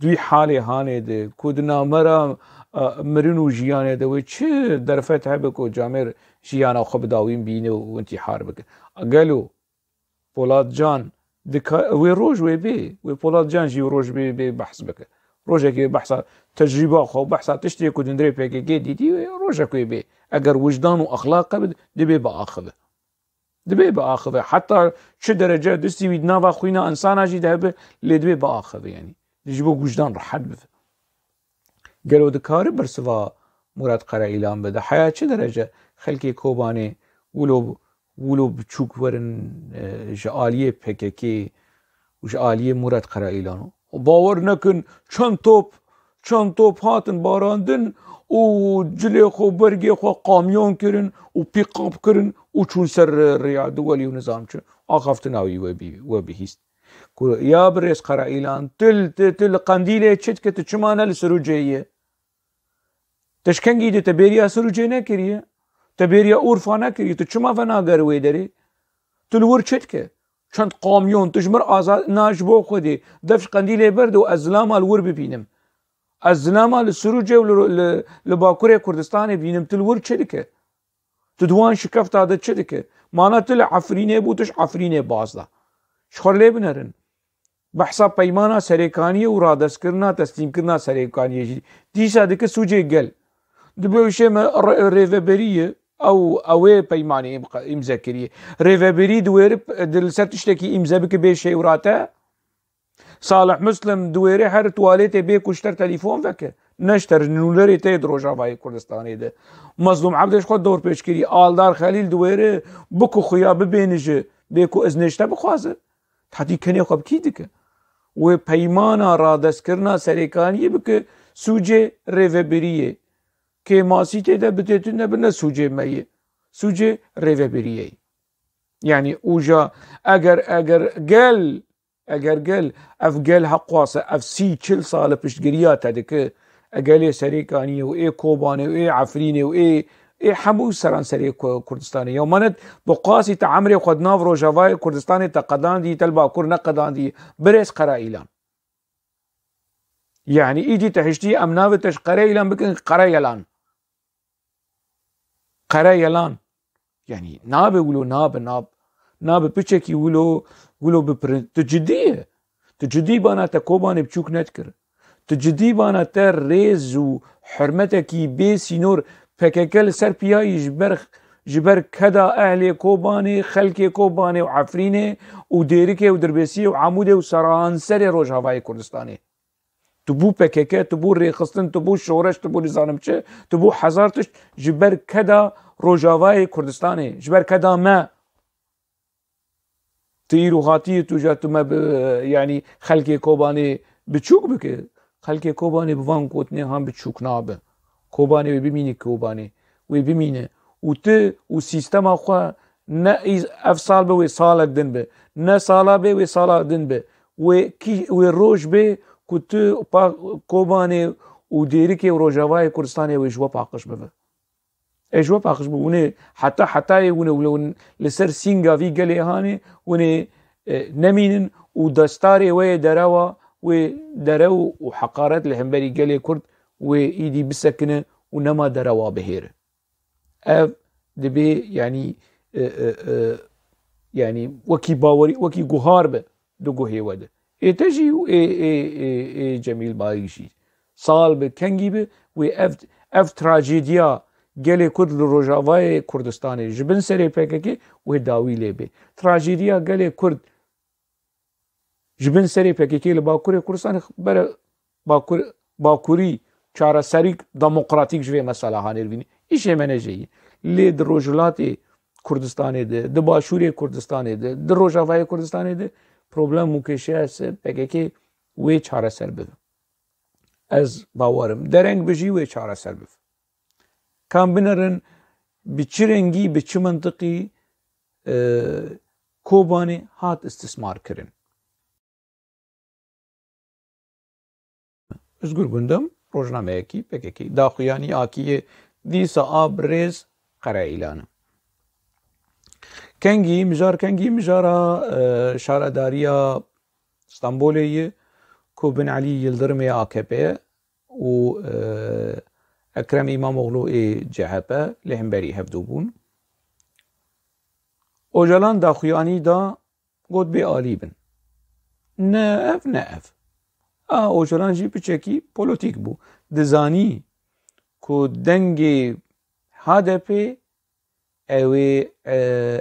di wî halê hanê de ku di navbera, e, mirin û jiyanê de wê çi derfet hebe ku camêr jiyana xwe bi dawîn bîne û întîhar bike. Gelo Polat Can dika-, wê roj wê bê, wê Polat Can jî roj bê, bê behs bike. Rojekê behsa tecrîba xwe û behsa tiştê ku di hundirê P K K dîtî, wê rojek wê bê. Eger wijdan û exlaq hebe, dibê biaxive. Dibê biaxive. Heta çi derece distî wî di nava xwîna insana jî de hebe, lê dibê biaxive, yanî. Ji bo wijdan rehet bibe. Gelo dikare bersiva Murat Karaîlan bide? Heya çi derece xelkê Kobanê wilo, wilo biçûk werin, e, ji aliyê P K K û ji aliyê Murat Karaîlan? Bawer nekin, çend top, çend top hatin barandin û cilê xwe, bergê xwe kamyon kirin û pîkap kirin û çûn ser rêya duwelî û nizam çi. Axaftina wî we bî-, we bihîst. Ku ya birêz Karaîlan, tu, tu, tu li Qendîlê çi dike, tu çima ne li Sirûcê yî? Te ji kengî de te bêriya Sirûcê nekiriye? Te bêriya Urfa nekiriye? Tu çima venagere wê derê? Tu li wir çi dike? Çend kamyon, tu ji mir azad, na ji bo Xwedê, dev ji Qendîlê berde û ez zilama li wir bibînim. Ez zilama li Sirûcê û li, li, li Bakurê Kurdistanê bînim, tu li wir çi dike? Tu di wan şikefta de çi dike? Mana tu li Efrînê bû, tu ji Efrînê baz da. Ji xwe lê binerin. Behsa peymana serêkaniyê û radestkirina, teslîmkirina serêkaniyê jî. Dîsa dike sûcê gel. Dibe wişê me re-, rêveberî ye, ew, ew ê peymanê îmqa-, îmze kiriye. Rêveberî diwêre p-, di li ser tiştekî îmze bike bê şêwrate. Salih Muslim diwêre her tuwaletê bê ku ji te re telefon veke. Ne ji te re, ji nûnerê te yê di Rojavayê Kurdistanê de. Mazlûm Ebdê ji xwe dorpêç kirî. Aldar Xelîl diwêre biku xuya bibêne ji bê ku iznê ji te bixwaze. Hetî kenê xwe bi kî dike? Wê peymana radestkirina serêkaniyê bike sûcê rêvebiriyê. Kêmasî tê de bite tune bi ne sûcê me yê. Sûcê rêvebiriyê yê. Yanî ûja eger, eger gel, eger gel, ev gel heqwase, ev sî çil sale piştgiriya te dike, e gelê Serêkaniyê û ê Kobanê û ê Efrînê û ê, ê hemû seranserê Ku-, Kurdistanê. Ya manet bi qasî te emrê xwe di nav Rojavayê Kurdistanê te qedandî, te li Bakur neqedandî, birêz Qereîlan. Yanî îdî te hiştî em navê te ji Qereîlan bikin Qereyelan. Qereyelan. Yanî nabe wilo, nabe, nab-, nabe piçekî wilo, wilo bipirin. Tu cidî ye. Tu cidî bana te Kobanê biçûk nedikir. Tu cidî bana te rêz û hurmetekî bê sînor P K K li ser piyayî ji ber, ji ber keda ehlê Kobanê, xelkê Kobanê û Efrînê û Dêrikê û Dirbêsiyê û Amûdê û seranserê Rojavayê Kurdistanê. Tu bû P K K, tu bû rêxistin, tu bû şoreş, tu bû nizanim çi, tu bû hezar tişt ji ber keda Rojavayê Kurdistanê, ji ber keda me. Tu îro hatiyê tu ja tu me bi, yanî xelkê Kobanê biçûk bike. Xelkê Kobanê bi van gotinê han biçûk nabe. Kobanê wê bimîne Kobanê. Wê bimîne. Û tu û sîstema xwe ne îz-, ev sal be wê salek din be. Ne sala be wê sala din be. Wê kî, wê roj be ku tu pa Kobanê û Dêrikê û Rojavayê Kurdistanê wê ji we paqij bibe. Ê ji we paqij bû. Hûn ê heta hetayê hûn ê wilo li ser sînga vî gelê hanê hûn ê, e, nemînin û destarê we yê derewa wê derew û heqaret li hemberî gelê Kurd wê îdî bisekine û nema derewa bihêre. Ev dibê, yanî, e, e, e, yanî wekî bawerî, wekî guhar be di guhê we de. Ê te jî û ê, ê, ê, ê Cemîl Bayik jî. Sal bi, kengî bi, wê ev, ev trajediya gelê Kurd li Rojavayê Kurdistanê ji bin serê P K K wê dawî lê bê. Trajediya gelê Kurd ji bin serê P K K li Bakurê Kurdistanê bere Bakur, Bakurî çareserîk demokratîk ji vê mesela hanê dibînî. Îşê me ne jê yî. Lê di Rojhilatê Kurdistanê de, di Başûrê Kurdistanê de, di Rojavayê Kurdistanê de problem û kêşeya ser P K K wê çareser bibe. Ez bawer im. Dereng bi jî wê çareser bibe. Ka em binerin bi çi rengî, bi çi mintiqî, e, Kobanê hat istismar kirin. Özgür Gündem, rojnameyekî P K K. Daxuyanî akiyê dîsa a birêz Qereîlan e. Kengî mijar, kengî mijara, e, şaredariya Stenbolê ye ku Bin Elî Yildirimê A K P û, e, Ekrem Îmamoğlu ê C H P li hemberî hevdû bûn. Ocalan daxuyanî da got bê alî bin. Ne ev, ne ev. A Ocalan jî piçekî polotîk bû. Dizanî ku dengê H D P ew ê, e,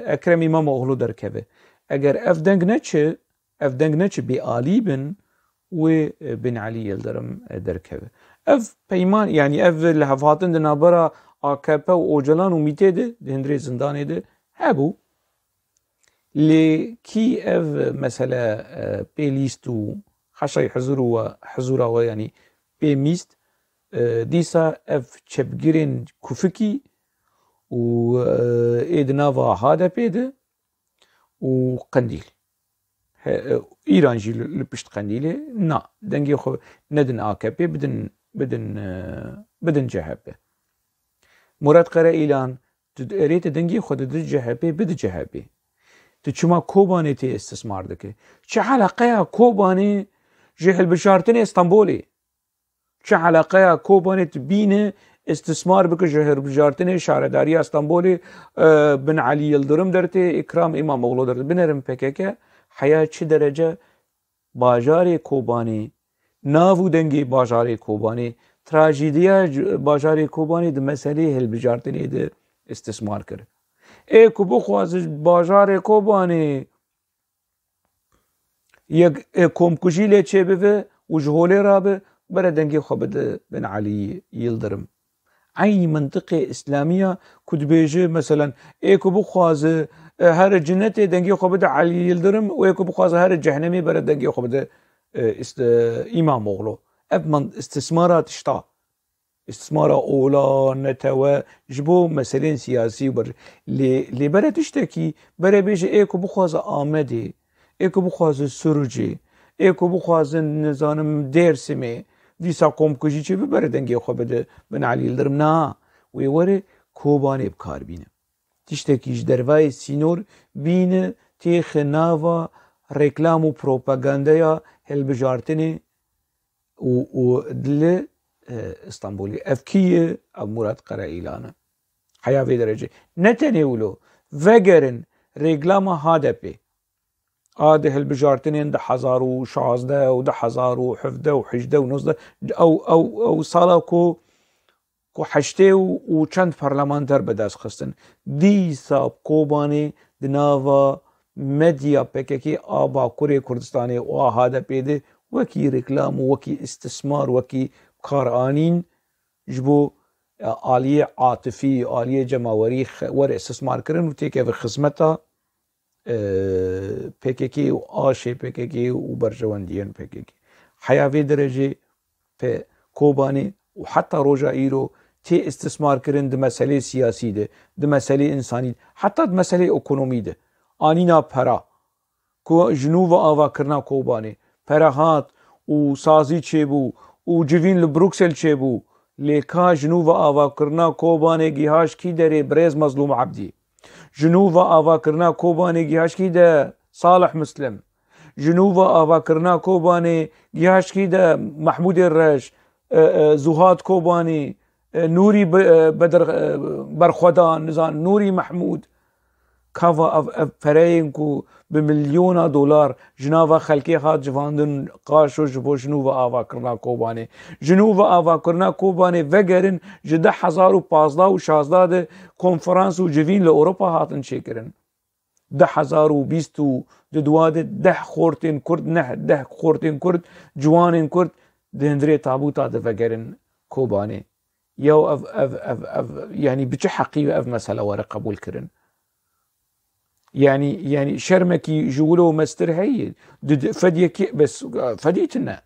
Ekrem Îmamoğlu derkeve. Eger ev deng neçi, ev deng neçi bê alî bin, wê, e, Bin Elî Yildirim, e, derkeve. Ev peyman, yanî ev lihevhatin di navbera A K P û Ocalan û MÎT'ê de, di hundirê zindanê de hebû. Lê kî ev mesele, e, pê lîst û xeşayî hizûr û we, hizûra we, yanî pê mîst, e, dîsa ev çepgirên kufikî û, e, ê di nava H D P de û Qendîl. He, e, Îran jî li, li pişt Qendîlê, na, dengê xwe nedin A K P, bidin, bidin, e, bidin C H P. Murat Qereîlan, tu erê te dengê xwe dide C H P, bide C H P. Tu çima Kobanê tê istismar dike? Çi eleqeya Kobanê ji hilbijartinê Stenbolê? Çi eleqeya Kobanê tu bîne istismar bike ji hilbijartinê şaredariya Stenbolê, e, Bin Elî Yildirim dertê, Ekrem Îmamoğlu dertê? Binerin P K K heya çi derece bajarê Kobanê, nav û dengê bajarê Kobanê, trajediya c-, bajarê Kobanê di meselê hilbijartinê de istismar kir. Ê ku bixwaze bajarê Kobanê yek, ê, komkujî lê çêbibe û ji holê rabe, bere dengê xwe bide Bin Elî Yildirim. Eynî mintiqê îslamî ya ku dibêje, meselen, ê ku bixwaze, e, here cinetê, dengê xwe bide Elî Yildirim û ê ku bixwaze here cehnemê, bere dengê xwe bide, e, îst-, e, Îmamoğlu. Ev min-, îstismara tişta. Îstismara ola, netewe, ji bo meselên siyasî û ber-, lê, lê bere tiştekî, bere bêje ê ku bixwaze Amedê, ê ku bixwaze Surucê, ê ku bixwaze, nizanim, Dêrsimê, dîsa komkujî çêbibe, bere dengê xwe bide Bin Elî Yildirim. Na, wê were Kobanê bi kar bîne. Tiştekî ji dervayê sînor bîne, têxe nava reklam û propagandeya hilbijartinê û, û li, e, Stenbolê. Ev kî ye? Ev Murat Qereîlan e. Heya vê derecê. Ne tenê wilo, vegerin reklama H D P. A di hilbijartinên du hezar û şazdeh û du hezar û hevdeh û hejdeh û nozdeh, ew, ew, ew sala ku, ku heştê û, û çend parlamenter bi dest xistin. Dîsa Kobanê di nava medya P K K a Bakurê Kurdistanê û a H D P de wekî reklam û wekî îstismar, wekî karanîn ji bo, e, aliyê atifî, aliyê cemawerî xe-, were îstismar kirin û têkeve xizmeta, e, P K K û aşê P K K û berjewendiyên P K K. Heya vê derecê pe Kobanê û heta roja îro tê îstismar kirin di meselê siyasî de, di meselê însanî de, heta di meselê ekonomî de. Anîna pera, ku ji nû ve avakirina Kobanê, pere hat û sazî çêbû û civîn li Bruksel çêbû, lê ka ji nû ve avakirina Kobanê gihaş kî derê, birêz Mezlûm Ebdî? Ji nû ve avakirina Kobanê gihaş kî de, Salih Muslim? Ji nû ve avakirina Kobanê gihaş kî de, Mehmûdê Reş, e, e, Zuhad Kobanî, e, Nûrî Be-, e, Bedir, e, Berxwedan, nizan, Nûrî Mehmûd? Kava ev, ev pereyên ku bi milyona dolar ji nava xelkê hat civandin, qaşo ji bo ji nû ve avakirina Kobanê. Ji nû ve avakirina Kobanê vegerin, ji du hezar û pazdeh û şazdeh de konferans û civîn li Ewropa hatin çêkirin. Du hezar û bîst û du de deh xortên Kurd, neh, deh xortên Kurd, ciwanên Kurd di hundirê tabûta de vegerin Kobanê. Yew ev, ev, ev, ev, yanî bi çi heqî ev mesele were qebûl kirin? Yanî, yanî şermekî ji wilo mestir heye? Di, di, fediyekî, bes, fedî tune.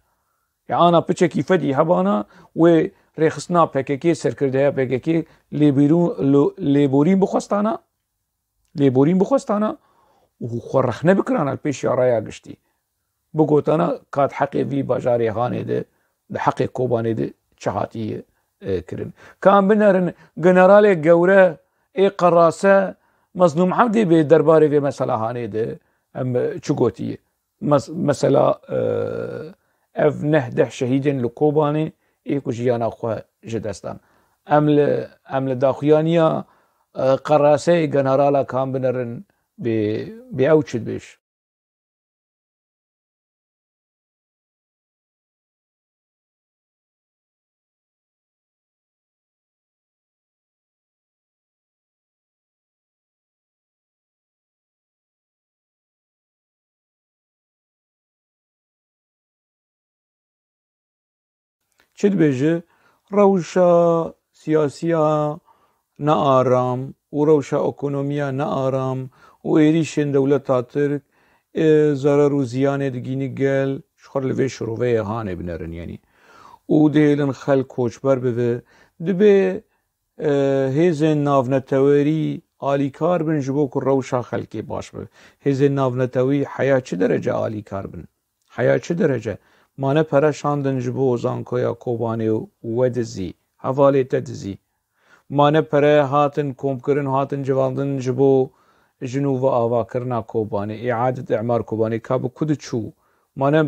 Ya ana piçekî fedî hebana, wê rêxistina P K K, serkirdeya P K K lêbîrû-, lo-, lêborîn bixwestana, lêborîn bixwestana û xwe rexne bikirana li pêşiya raya giştî. Bigotana, ka di heqê vî bajarê Hanê de Di heqê Kobanê de çi hatiye, e, kirin. Ka em binerin, generalê gewre ê qerase Mezlûm Evdî bê derbarê vê meselehanê de em çi gotiye. Mes-, mesela, e, ev neh deh şehîdên li Kobanê ê ku jiyana xwe ji dest dan. Em li, em li daxuyaniya, e, qeraseyê generala kan binerin bê, bê ew çi dibêj. Çi dibêje? Rewşa siyasiya ne aram û rewşa ekonomiya ne aram û êrîşên dewleta Tirk, e, zarar û ziyanê digînî gel, ji xwe li vê şiroveyê hanê binerin, yanî. Û dihêlin xelk koçber bibe. Dibê, e, hêzên navnetewerî alîkar bin ji bo ku rewşa xelkê baş bibe. Hêzên navnetewî heya çi derece alîkar bin? Heya çi derece? Mane pere şandin ji bo zankoya Kobanê û we dizî, hevalê te dizî. Mane pere hatin komkirin, hatin civandin ji bo jin û ve avakirina Kobanê, îadet îmar Kobanê, ka bi ku diçû? Mane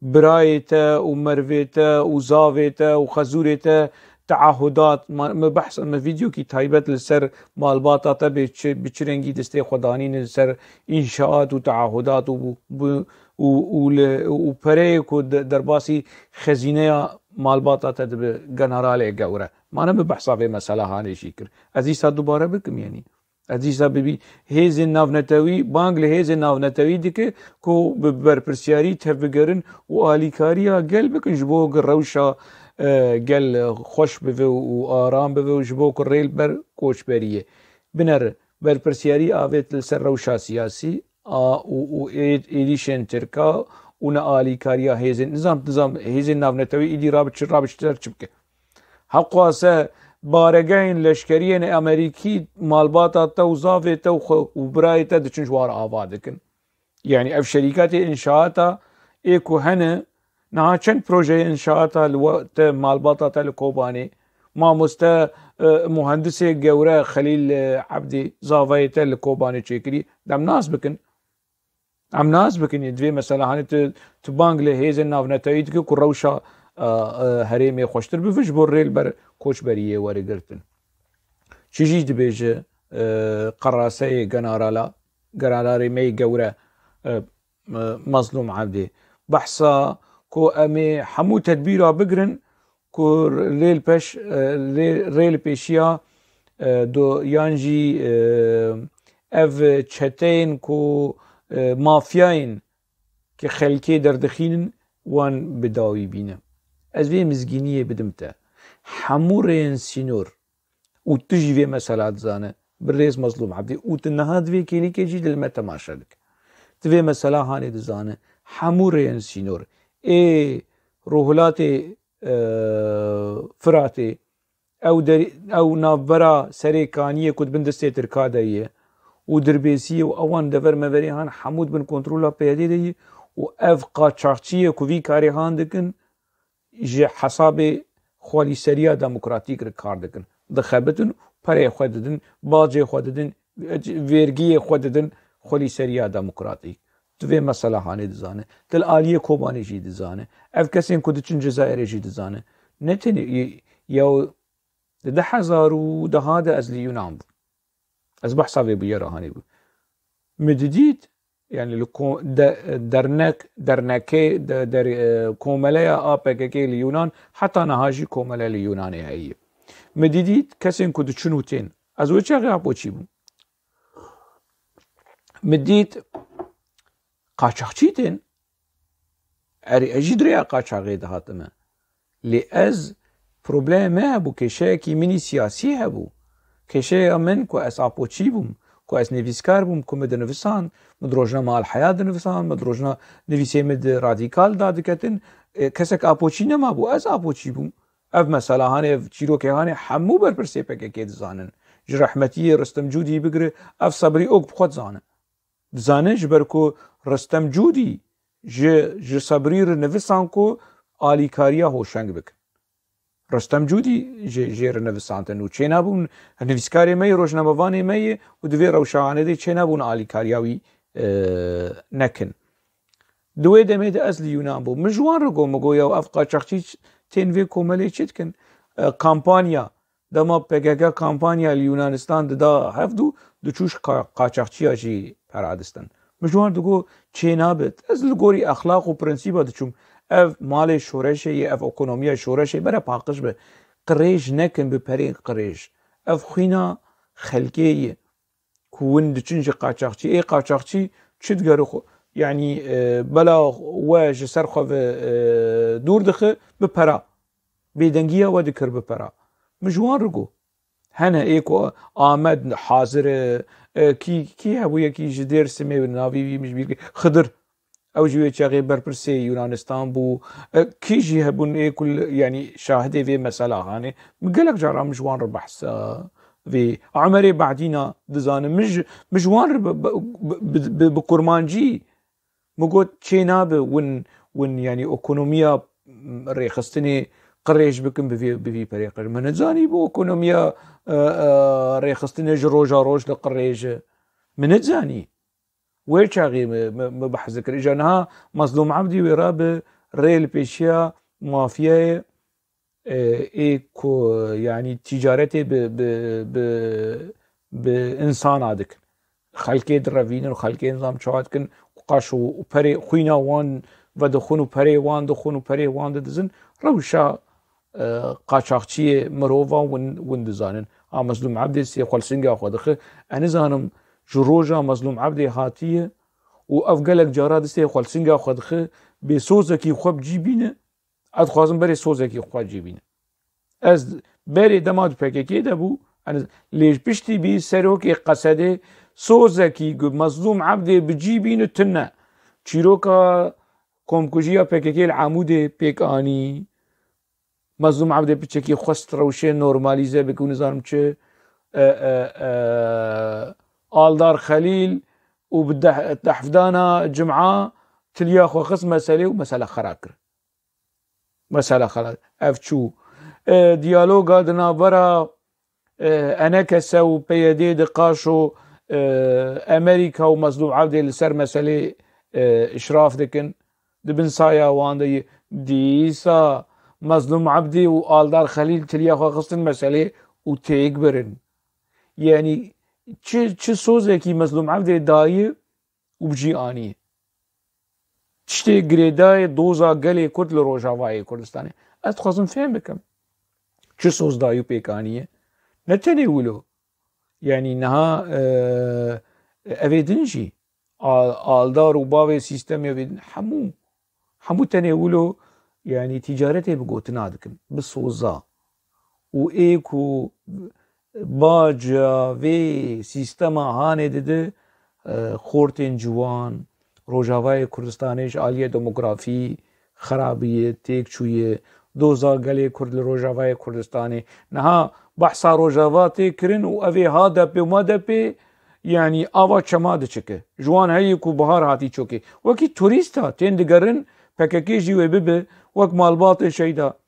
birayê te û mervê te û zavê te û xezûrê te teahudat, ma-, me behs, me vîdeokî taybet li ser malbata te bê çi, bi çi rengî destê xwe danîne li ser înşaat û teahudat û bu, bu, û, û li, û pereyê ku de-, derbasî xezîneya malbata te dibe generalê gewre. Mane me behsa vê mesela hanê jî kir. Ez îsa dubare bikim, yanî. Ez dîsa bibî hêzên navnetewî, bang li hêzên navnetewî dike ku bi berpirsiyarî tevbigerin û alîkariya gel bikin ji bo ku rewşa, e, gel xweş bibe û aram bibe û ji bo ku rê li ber koçberiyê binere. Berpirsiyarî avêt li ser rewşa siyasî a, û, û ê-, êrîşên Tirka û ne alîkariya hêzên, nizam, nizam hêzên navnetewî îdî rabiçi-, rabiçiter çi bike. Heqwase baregehên leşkeriyên Amerîkî malbata te û zavê te û xwe û birayê te diçin ji war ava dikin. Yanî ev şerîkatê înşaata ê ku hene, niha çend projeyê înşaata li we te malbata te li Kobanê, mamoste, e, muhendisê gewre Xelîl, e, Ebdî zavayê te li Kobanê çêkirî, dem nas bikin. Em nas bikin, divê mesela hanê tu, tu bang li hêzên navnetewî dike ku rewşa, e, e, herêmê xweştir bibe ji bo rê li ber koçberiyê were girtin. Çi jî dibêje, e, qeraseyê generala, generalê me yê gewre, e, e, Mezlûm Evdî. Behsa ku em ê hemû tedbîra bigirin, ku rê li peş, e, rê, rê li pêşiya, e, do, yan jî, e, ev çeteyên ku, e, mafyayên ki xelkê derdixînin, wan bi dawî bîne. Ez vê mizgîniyê bidim te. Hemû rêyên sînor û tu jî vê mesela dizane, birêz Mezlûm Ebdî, û tu niha di vê kêlîkê jî dil me temaşe dike. Tu vê mesela hanê dizane, hemû rêyên sînor ê Rûhilatê, e, Firatê, ew derî-, ew navbera Serê Kaniyê ku di bin destê Tirka de ye û Dirbêsiyê û ewan dever meverê han hemû di bin kontrola P Y D'ê de ye û ev qaçaxçiyê ku vî karê han dikin, ji hesabê xwelîseriya demokratîk re kar dikin. Dixebitin, pereyê xwe didin, bacê xwe didin, vergiyê xwe didin xwelîseriya demokratîk. Tu vê mesela hanê dizane. Tu li aliyê Kobanê jî dizane. Ev kesên ku diçin Cezayirê jî dizane. Ne tenê, y-, ya di du hezar û deha de ez li Yunan bûm. Ez behsa vê bûyera hanê bûm. Min didît, yani li ko-, de-, dernek, dernekê, de-, der-, e, komeleya A P K K li Yunan, heta niha jî komele li Yunanê heye. Min didît kesên ku diçin û tên. Ez wê çaxê Apoçî bûm. Min dît qaçaxçî tên. Erê, ez jî di rêya qaçaxê dihatime. Lê ez, problemê me hebû, kêşeyekî min î siyasî hebû. Kêşeya min ku ez Apoçî bûm, ku ez nivîskar bûm, ku min dinivisand, min di Rojnama Al Heyat dinivisand, min di rojna-, nivîsê min di Radîkal dadiketin, e, kesek Apoçî nemabû, ez Apoçî bûm. Ev mesela hanê, ev çîrokê hanê hemû berpirsê P K K dizanin. Ji rehmetiyê Ristim Cûdî bigire, ev Sebrî Ok bi xwe dizane. Dizane ji ber ku Ristim Cûdî ji, ji Sebrî re nivisan ku alîkariya hoşeng bikin. Rustem Cûdî jê, jê re nivisantin û çênabûn, nivîskarê me yê, rojnamevanê me yê û di vê rewşa hanê de çênabûn alîkariya wî, e, nekin. Di wê demê de ez li Yûnan bûm. Min ji wan re got, min got, "Ya ev qaçaxçî ç-, tên vê komelê çi dikin?" E, kampanya, dema P K K kampanya li Yûnanistan dida hevdû, diçû ji qa-, qaçaxçiya jî pera distin. Min ji wan digot, "Çênabit." Ez li gorî exlaq û prensîba diçûm. Ev malê şoreşê ye, ev ekonomiya şoreşê, bere paqij be. Qirêj nekin bi perên qirêj. Ev xwîna xelkê ye. Ku win diçin ji qaçaxçî. Ê qaçaxçî çi digere xwe? Yanî, e, bela we ji ser xwe ve, e, dûr dixe bi pera. Bêdengiya we dikir bi pera. Min ji wan re got. Hene ê ku Amed hazir e, e, kî, kî hebû yekî ji Dêrsimê navî wî min ji bîr kir. Xidir. Ew jî wê çaxê berpirsê Yunanistan bû. E, kî jî hebûn ê ku li, yanî şahidê vê mesela hanê. Min gelek caran min ji wan re behsa vê. Emerê Bahdîna dizanim. Min ji, min ji wan re bi, bi, bi, bi, bi kurmancî min got, "Çê nabe win, win, yanî ekonomiya, m, rêxistinê qirêj bikin bi vî, bi vî perê qirêj." Min nizanî bû ekonomiya, e, e, rêxistinê ji roja roj li qirêj e. Min nizanî. Wê çaxê mi, mi, mi behs dikir. Îja niha Mezlûm Ebdî wê rabe rê li pêşiya mafyayê, e, ê ku, yanî tîcaretê bi, bi, bi, bi însana dikin. Xelkê direvînin û xelkê nizam çawa dikin, qaş û, û perê xwîna wan vedixwin û perê wan dixwin û perê wan didizin. Rewşa e, qaçaxçiyê mirovan win, win dizanin. A Mezlûm Ebdê sê xwe li singa xwe dixe. Ez nizanim ji roja Mezlûm Ebdê hatiye û ev gelek cara distê xwe li singa xwe dixe, bê sozekî xwe bi cî bîne. Ez dixwazim berê sozekî xwe cî bîne. Ez berê dema di P K K de bû, ez lê ji piştî bî serokê Qesedê sozekî ku Mezlûm Ebdê bi cî bîne tune. Çîroka komkujiya P K K li Amûdê pêk anî. Mezlûm Ebdê piçekî xwest rewşê normalîze bike û nizanim çi, e, e, e, Aldar Xelîl û bi deh-, dehfdana Cuma tiliya xwe xist meselê û mesele xera kir. Mesele xera, ev çû. E, diyaloga di navbera e, ENKS û P Y D di qaşo, e, Amerîka û Mezlûm Ebdê li ser meselê, e, îşraf dikin. Di bin saya wan de ye. Dîsa Mezlûm Ebdî û Aldar Xelîl tiliya xwe xistin meselê û têk birin. Yanî çi, çi sozekî Mezlûm Ebdê daye, û bi cî anî. Tiştê girêdayê doza gelê Kurd li Rojavayê Kurdistanê. Ez dixwazim fêm bikim. Çi soz dayî û pêk aniye? Ne tenê wilo. Yanî niha, e, evê din jî a-, aldar û bavê sîstemê evê din hemû Hemû tenê wilo, yanî tîcaretê bi gotina dikin, bi soza. Û ê ku baca vê sîstema hanê dide, e, xortên ciwan, Rojavayê Kurdistanê ji aliyê demografî xerabiye, têk çûye, doza gelê Kurd li Rojavayê Kurdistanê. Niha behsa Rojava tê kirin û ev ê HDP û MDP, yanî ava çema diçike. Ji wan heye ku bihar hatî çokê. Wekî turîsta tên digerin, P K K jî wê bibe, wek malbatê Şeyda.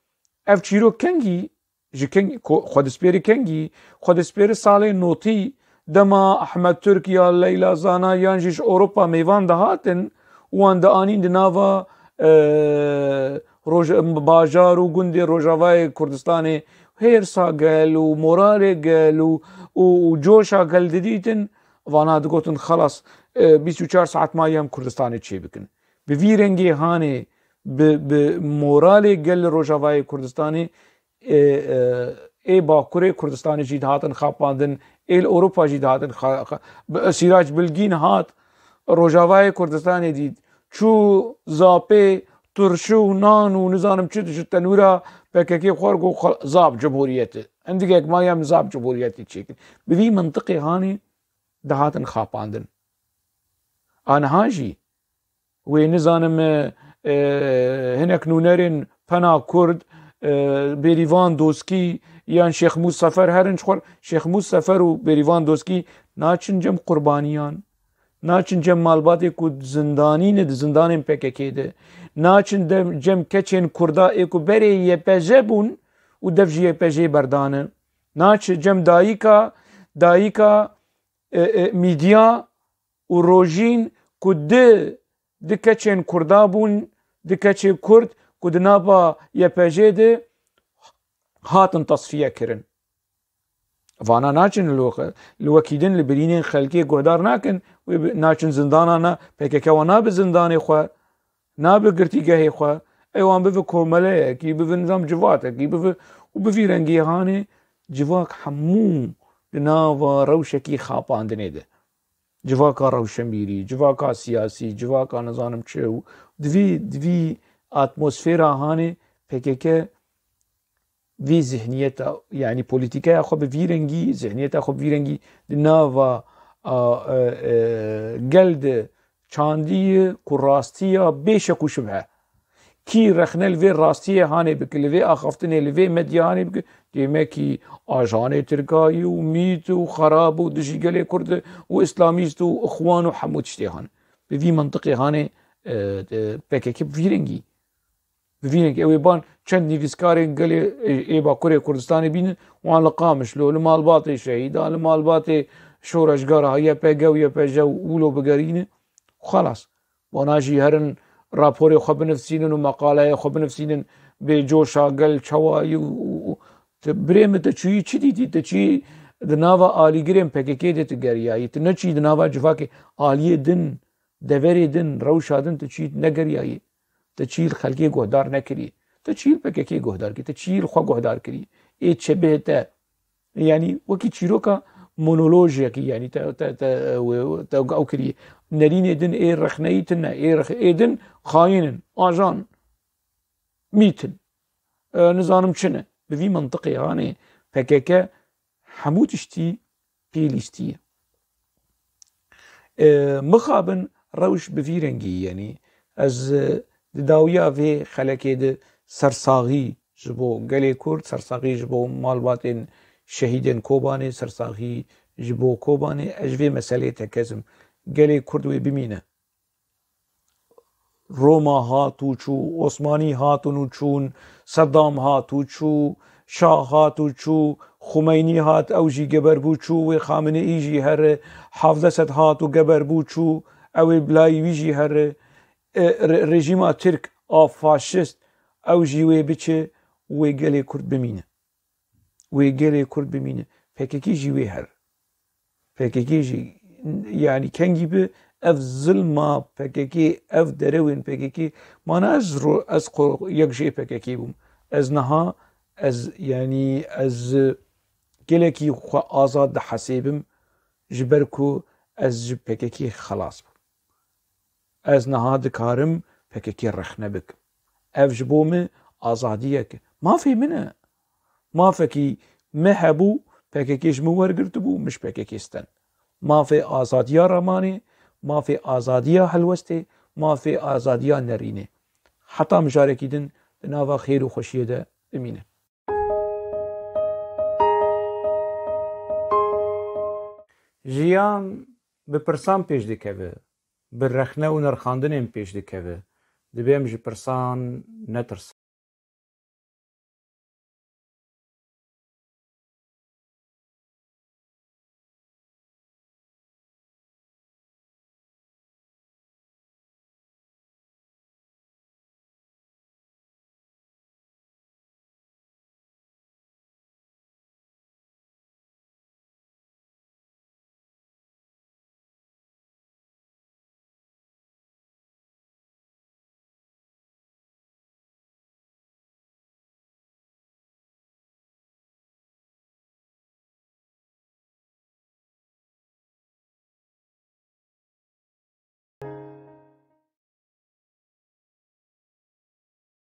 Ev çîrok kengî, ji keng-, ko-, xwedispêrî kengî, xwedispêrî salê notî, dema Ahmet Türk ya Leyla Zana yan jî ji Ewropa mêvan dihatin, wan dianîn di nava, e, roj-, bajar û gundê Rojavayê Kurdistanê hêrsa gel û moralê gel û, û, û coşa gel didîtin, vana digotin, "Xelas, e, bîst û çar saet ma yem Kurdistanê çêbikin." Bi vî rengê hanê, bi, bi moralê gel li Rojavayê Kurdistanê, e, e, ê Bakurê Kurdistanê jî dihatin xapandin, ê li Ewropa jî dihatin xa-, xa-, bi, Sîrac Bilgîn hat, Rojavayê Kurdistanê dît. Çû zapê turşi û nan û nizanim çi ji tenûra P K K xwar got, xwe zap cumhuriyet e. Hindik ek ma em zap cumhuriyetê çêkin. Bi vî mintiqê hanê dihatin xapandin. Aniha jî wê nizanim, e, e, hinek nûnerên Pena Kurd, e, Bêrîvan Doskî yan Şêx Mûs Sefer herin ji xwe. Şêx Mûs Sefer û Bêrîvan Doskî naçin cem qurbaniyan. Naçin cem malbatê ku zindanî ne di zindanên P K K de. Naçin de cem keçên Kurda ê ku berê Y P J bûn û dev ji Y P J'ê berdane. Naçi cem dayika, dayika, e, e, Mîdya û Rojîn ku di, di keçên Kurda bûn, di keçê Kurd ku di nava Y P J'ê de hatin tasfiye kirin. Vana naçin li, li wekî din li birînên xelkê guhdar nakin, wê bi, naçin zindana na, P K K wan nabe zindanê xwe, nabe girtîgehê xwe, ê wan bive komeleyekî, bive nizam civatekî, bive û bi vî rengî hanê civak hemû di nava rewşekî xapandinê de. Civaka rewşenbîrî, civaka siyasî, civaka nizanim çi û di vî, di vî atmosfera hanê P K K vî zihniyeta, yanî polîtîkeya xwe bi vî rengî, zihniyeta xwe bi vî rengî di nava, a, e, e, gel de çandiye ku rastiya bê şek û şibhe. Kî rexne li vê rastiyê hanê bike, li vê axaftinê, li vê medya hanê bike, demekî ajanê Tirkayî û mît û xerab û dijî gelê Kurd û îslamîst û ixwan û hemû tiştê han. Bi vî mintiqê hanê, e, e, P K K bi vî rengî. Bi vî rengî. Ew ê ban çend nivîskarên gelê, e, ê Bakurê Kurdistanê bînin, wan li Qamişlo, li malbatê şehîdan, li malbatê şoreşgara Y P G û Y P J û wilo bigerînin. Xelas. Bona jî herin raporê xwe binivsînin û meqaleyê xwe binivsînin bê coşa gel çawa yî û, û, û. Te birê min, te çûyî çi dîtî? Te çî di nava alîgirên P K K de tu geriyayî? Tu neçî di nava civakê aliyê din, deverê din, rewşa din tu çî negeriyayî? Te çî li xelkê guhdar nekirî? Te çî li P K K guhdar kirî? Te çî li xwe guhdar kirî? Ê çebê te Yanî wekî çîroka monolojiyekî, yanî te, te, te, wê, te ew kirî. Nerînê din ê rexneyî tune, ê rex-, ê din xayîn in, ajan, mît in. E, nizanim çi ne. Bi vî mintiqê hanê P K K hemû tiştî pê lîstiye. E, mixabin rewş bi vî rengî, yanî ez, e, di dawiya vê xelekê de sersaxî ji bo gelê Kurd, sersaxî ji bo malbatên şehîdên Kobanê, sersaxî ji bo Kobanê, ez ji vê meseleyê tekezim. Gelê Kurd wê bimîne. Roma hat û çû, Osmanî hatin û çûn, Sedam hat û çû, Şah hat û çû, Xumeynî hat, ew jî geber bû çû, wê Xameneî jî here, Hevdesed hat û geber bû çû, ew ê bilayî wî jî here. E, re-, rejîma Tirk a faşist, ew jî wê biçe, wê gelê Kurd bimîne. Wê gelê Kurd bimîne. P K K jî wê her. P K K jî, yanî kengî bi ev zilma P K K, ev derewên P K K, mana ez ro-, ez xwe yek jê P K K bûm. Ez niha, ez, yanî ez gelekî xwe azad dihesêbim, ji ber ku ez ji P K K xelas bûm. Ez niha dikarim P K K rexne bikim. Ev ji bo min azadiyek e. Mafê min e. Mafekî me hebû, P K K ji min wergirtibû, min ji P K K stand. Mafê azadiya ramanê, mafê azadiya helwestê, mafê azadiya nerînê. Heta mijarekî din di nava xêr û xweşiyê de bimînin. Jiyan bi pirsan pêş dikeve, bi rexne û nirxandinên pêş dikeve. Divê em ji pirsan netirsin.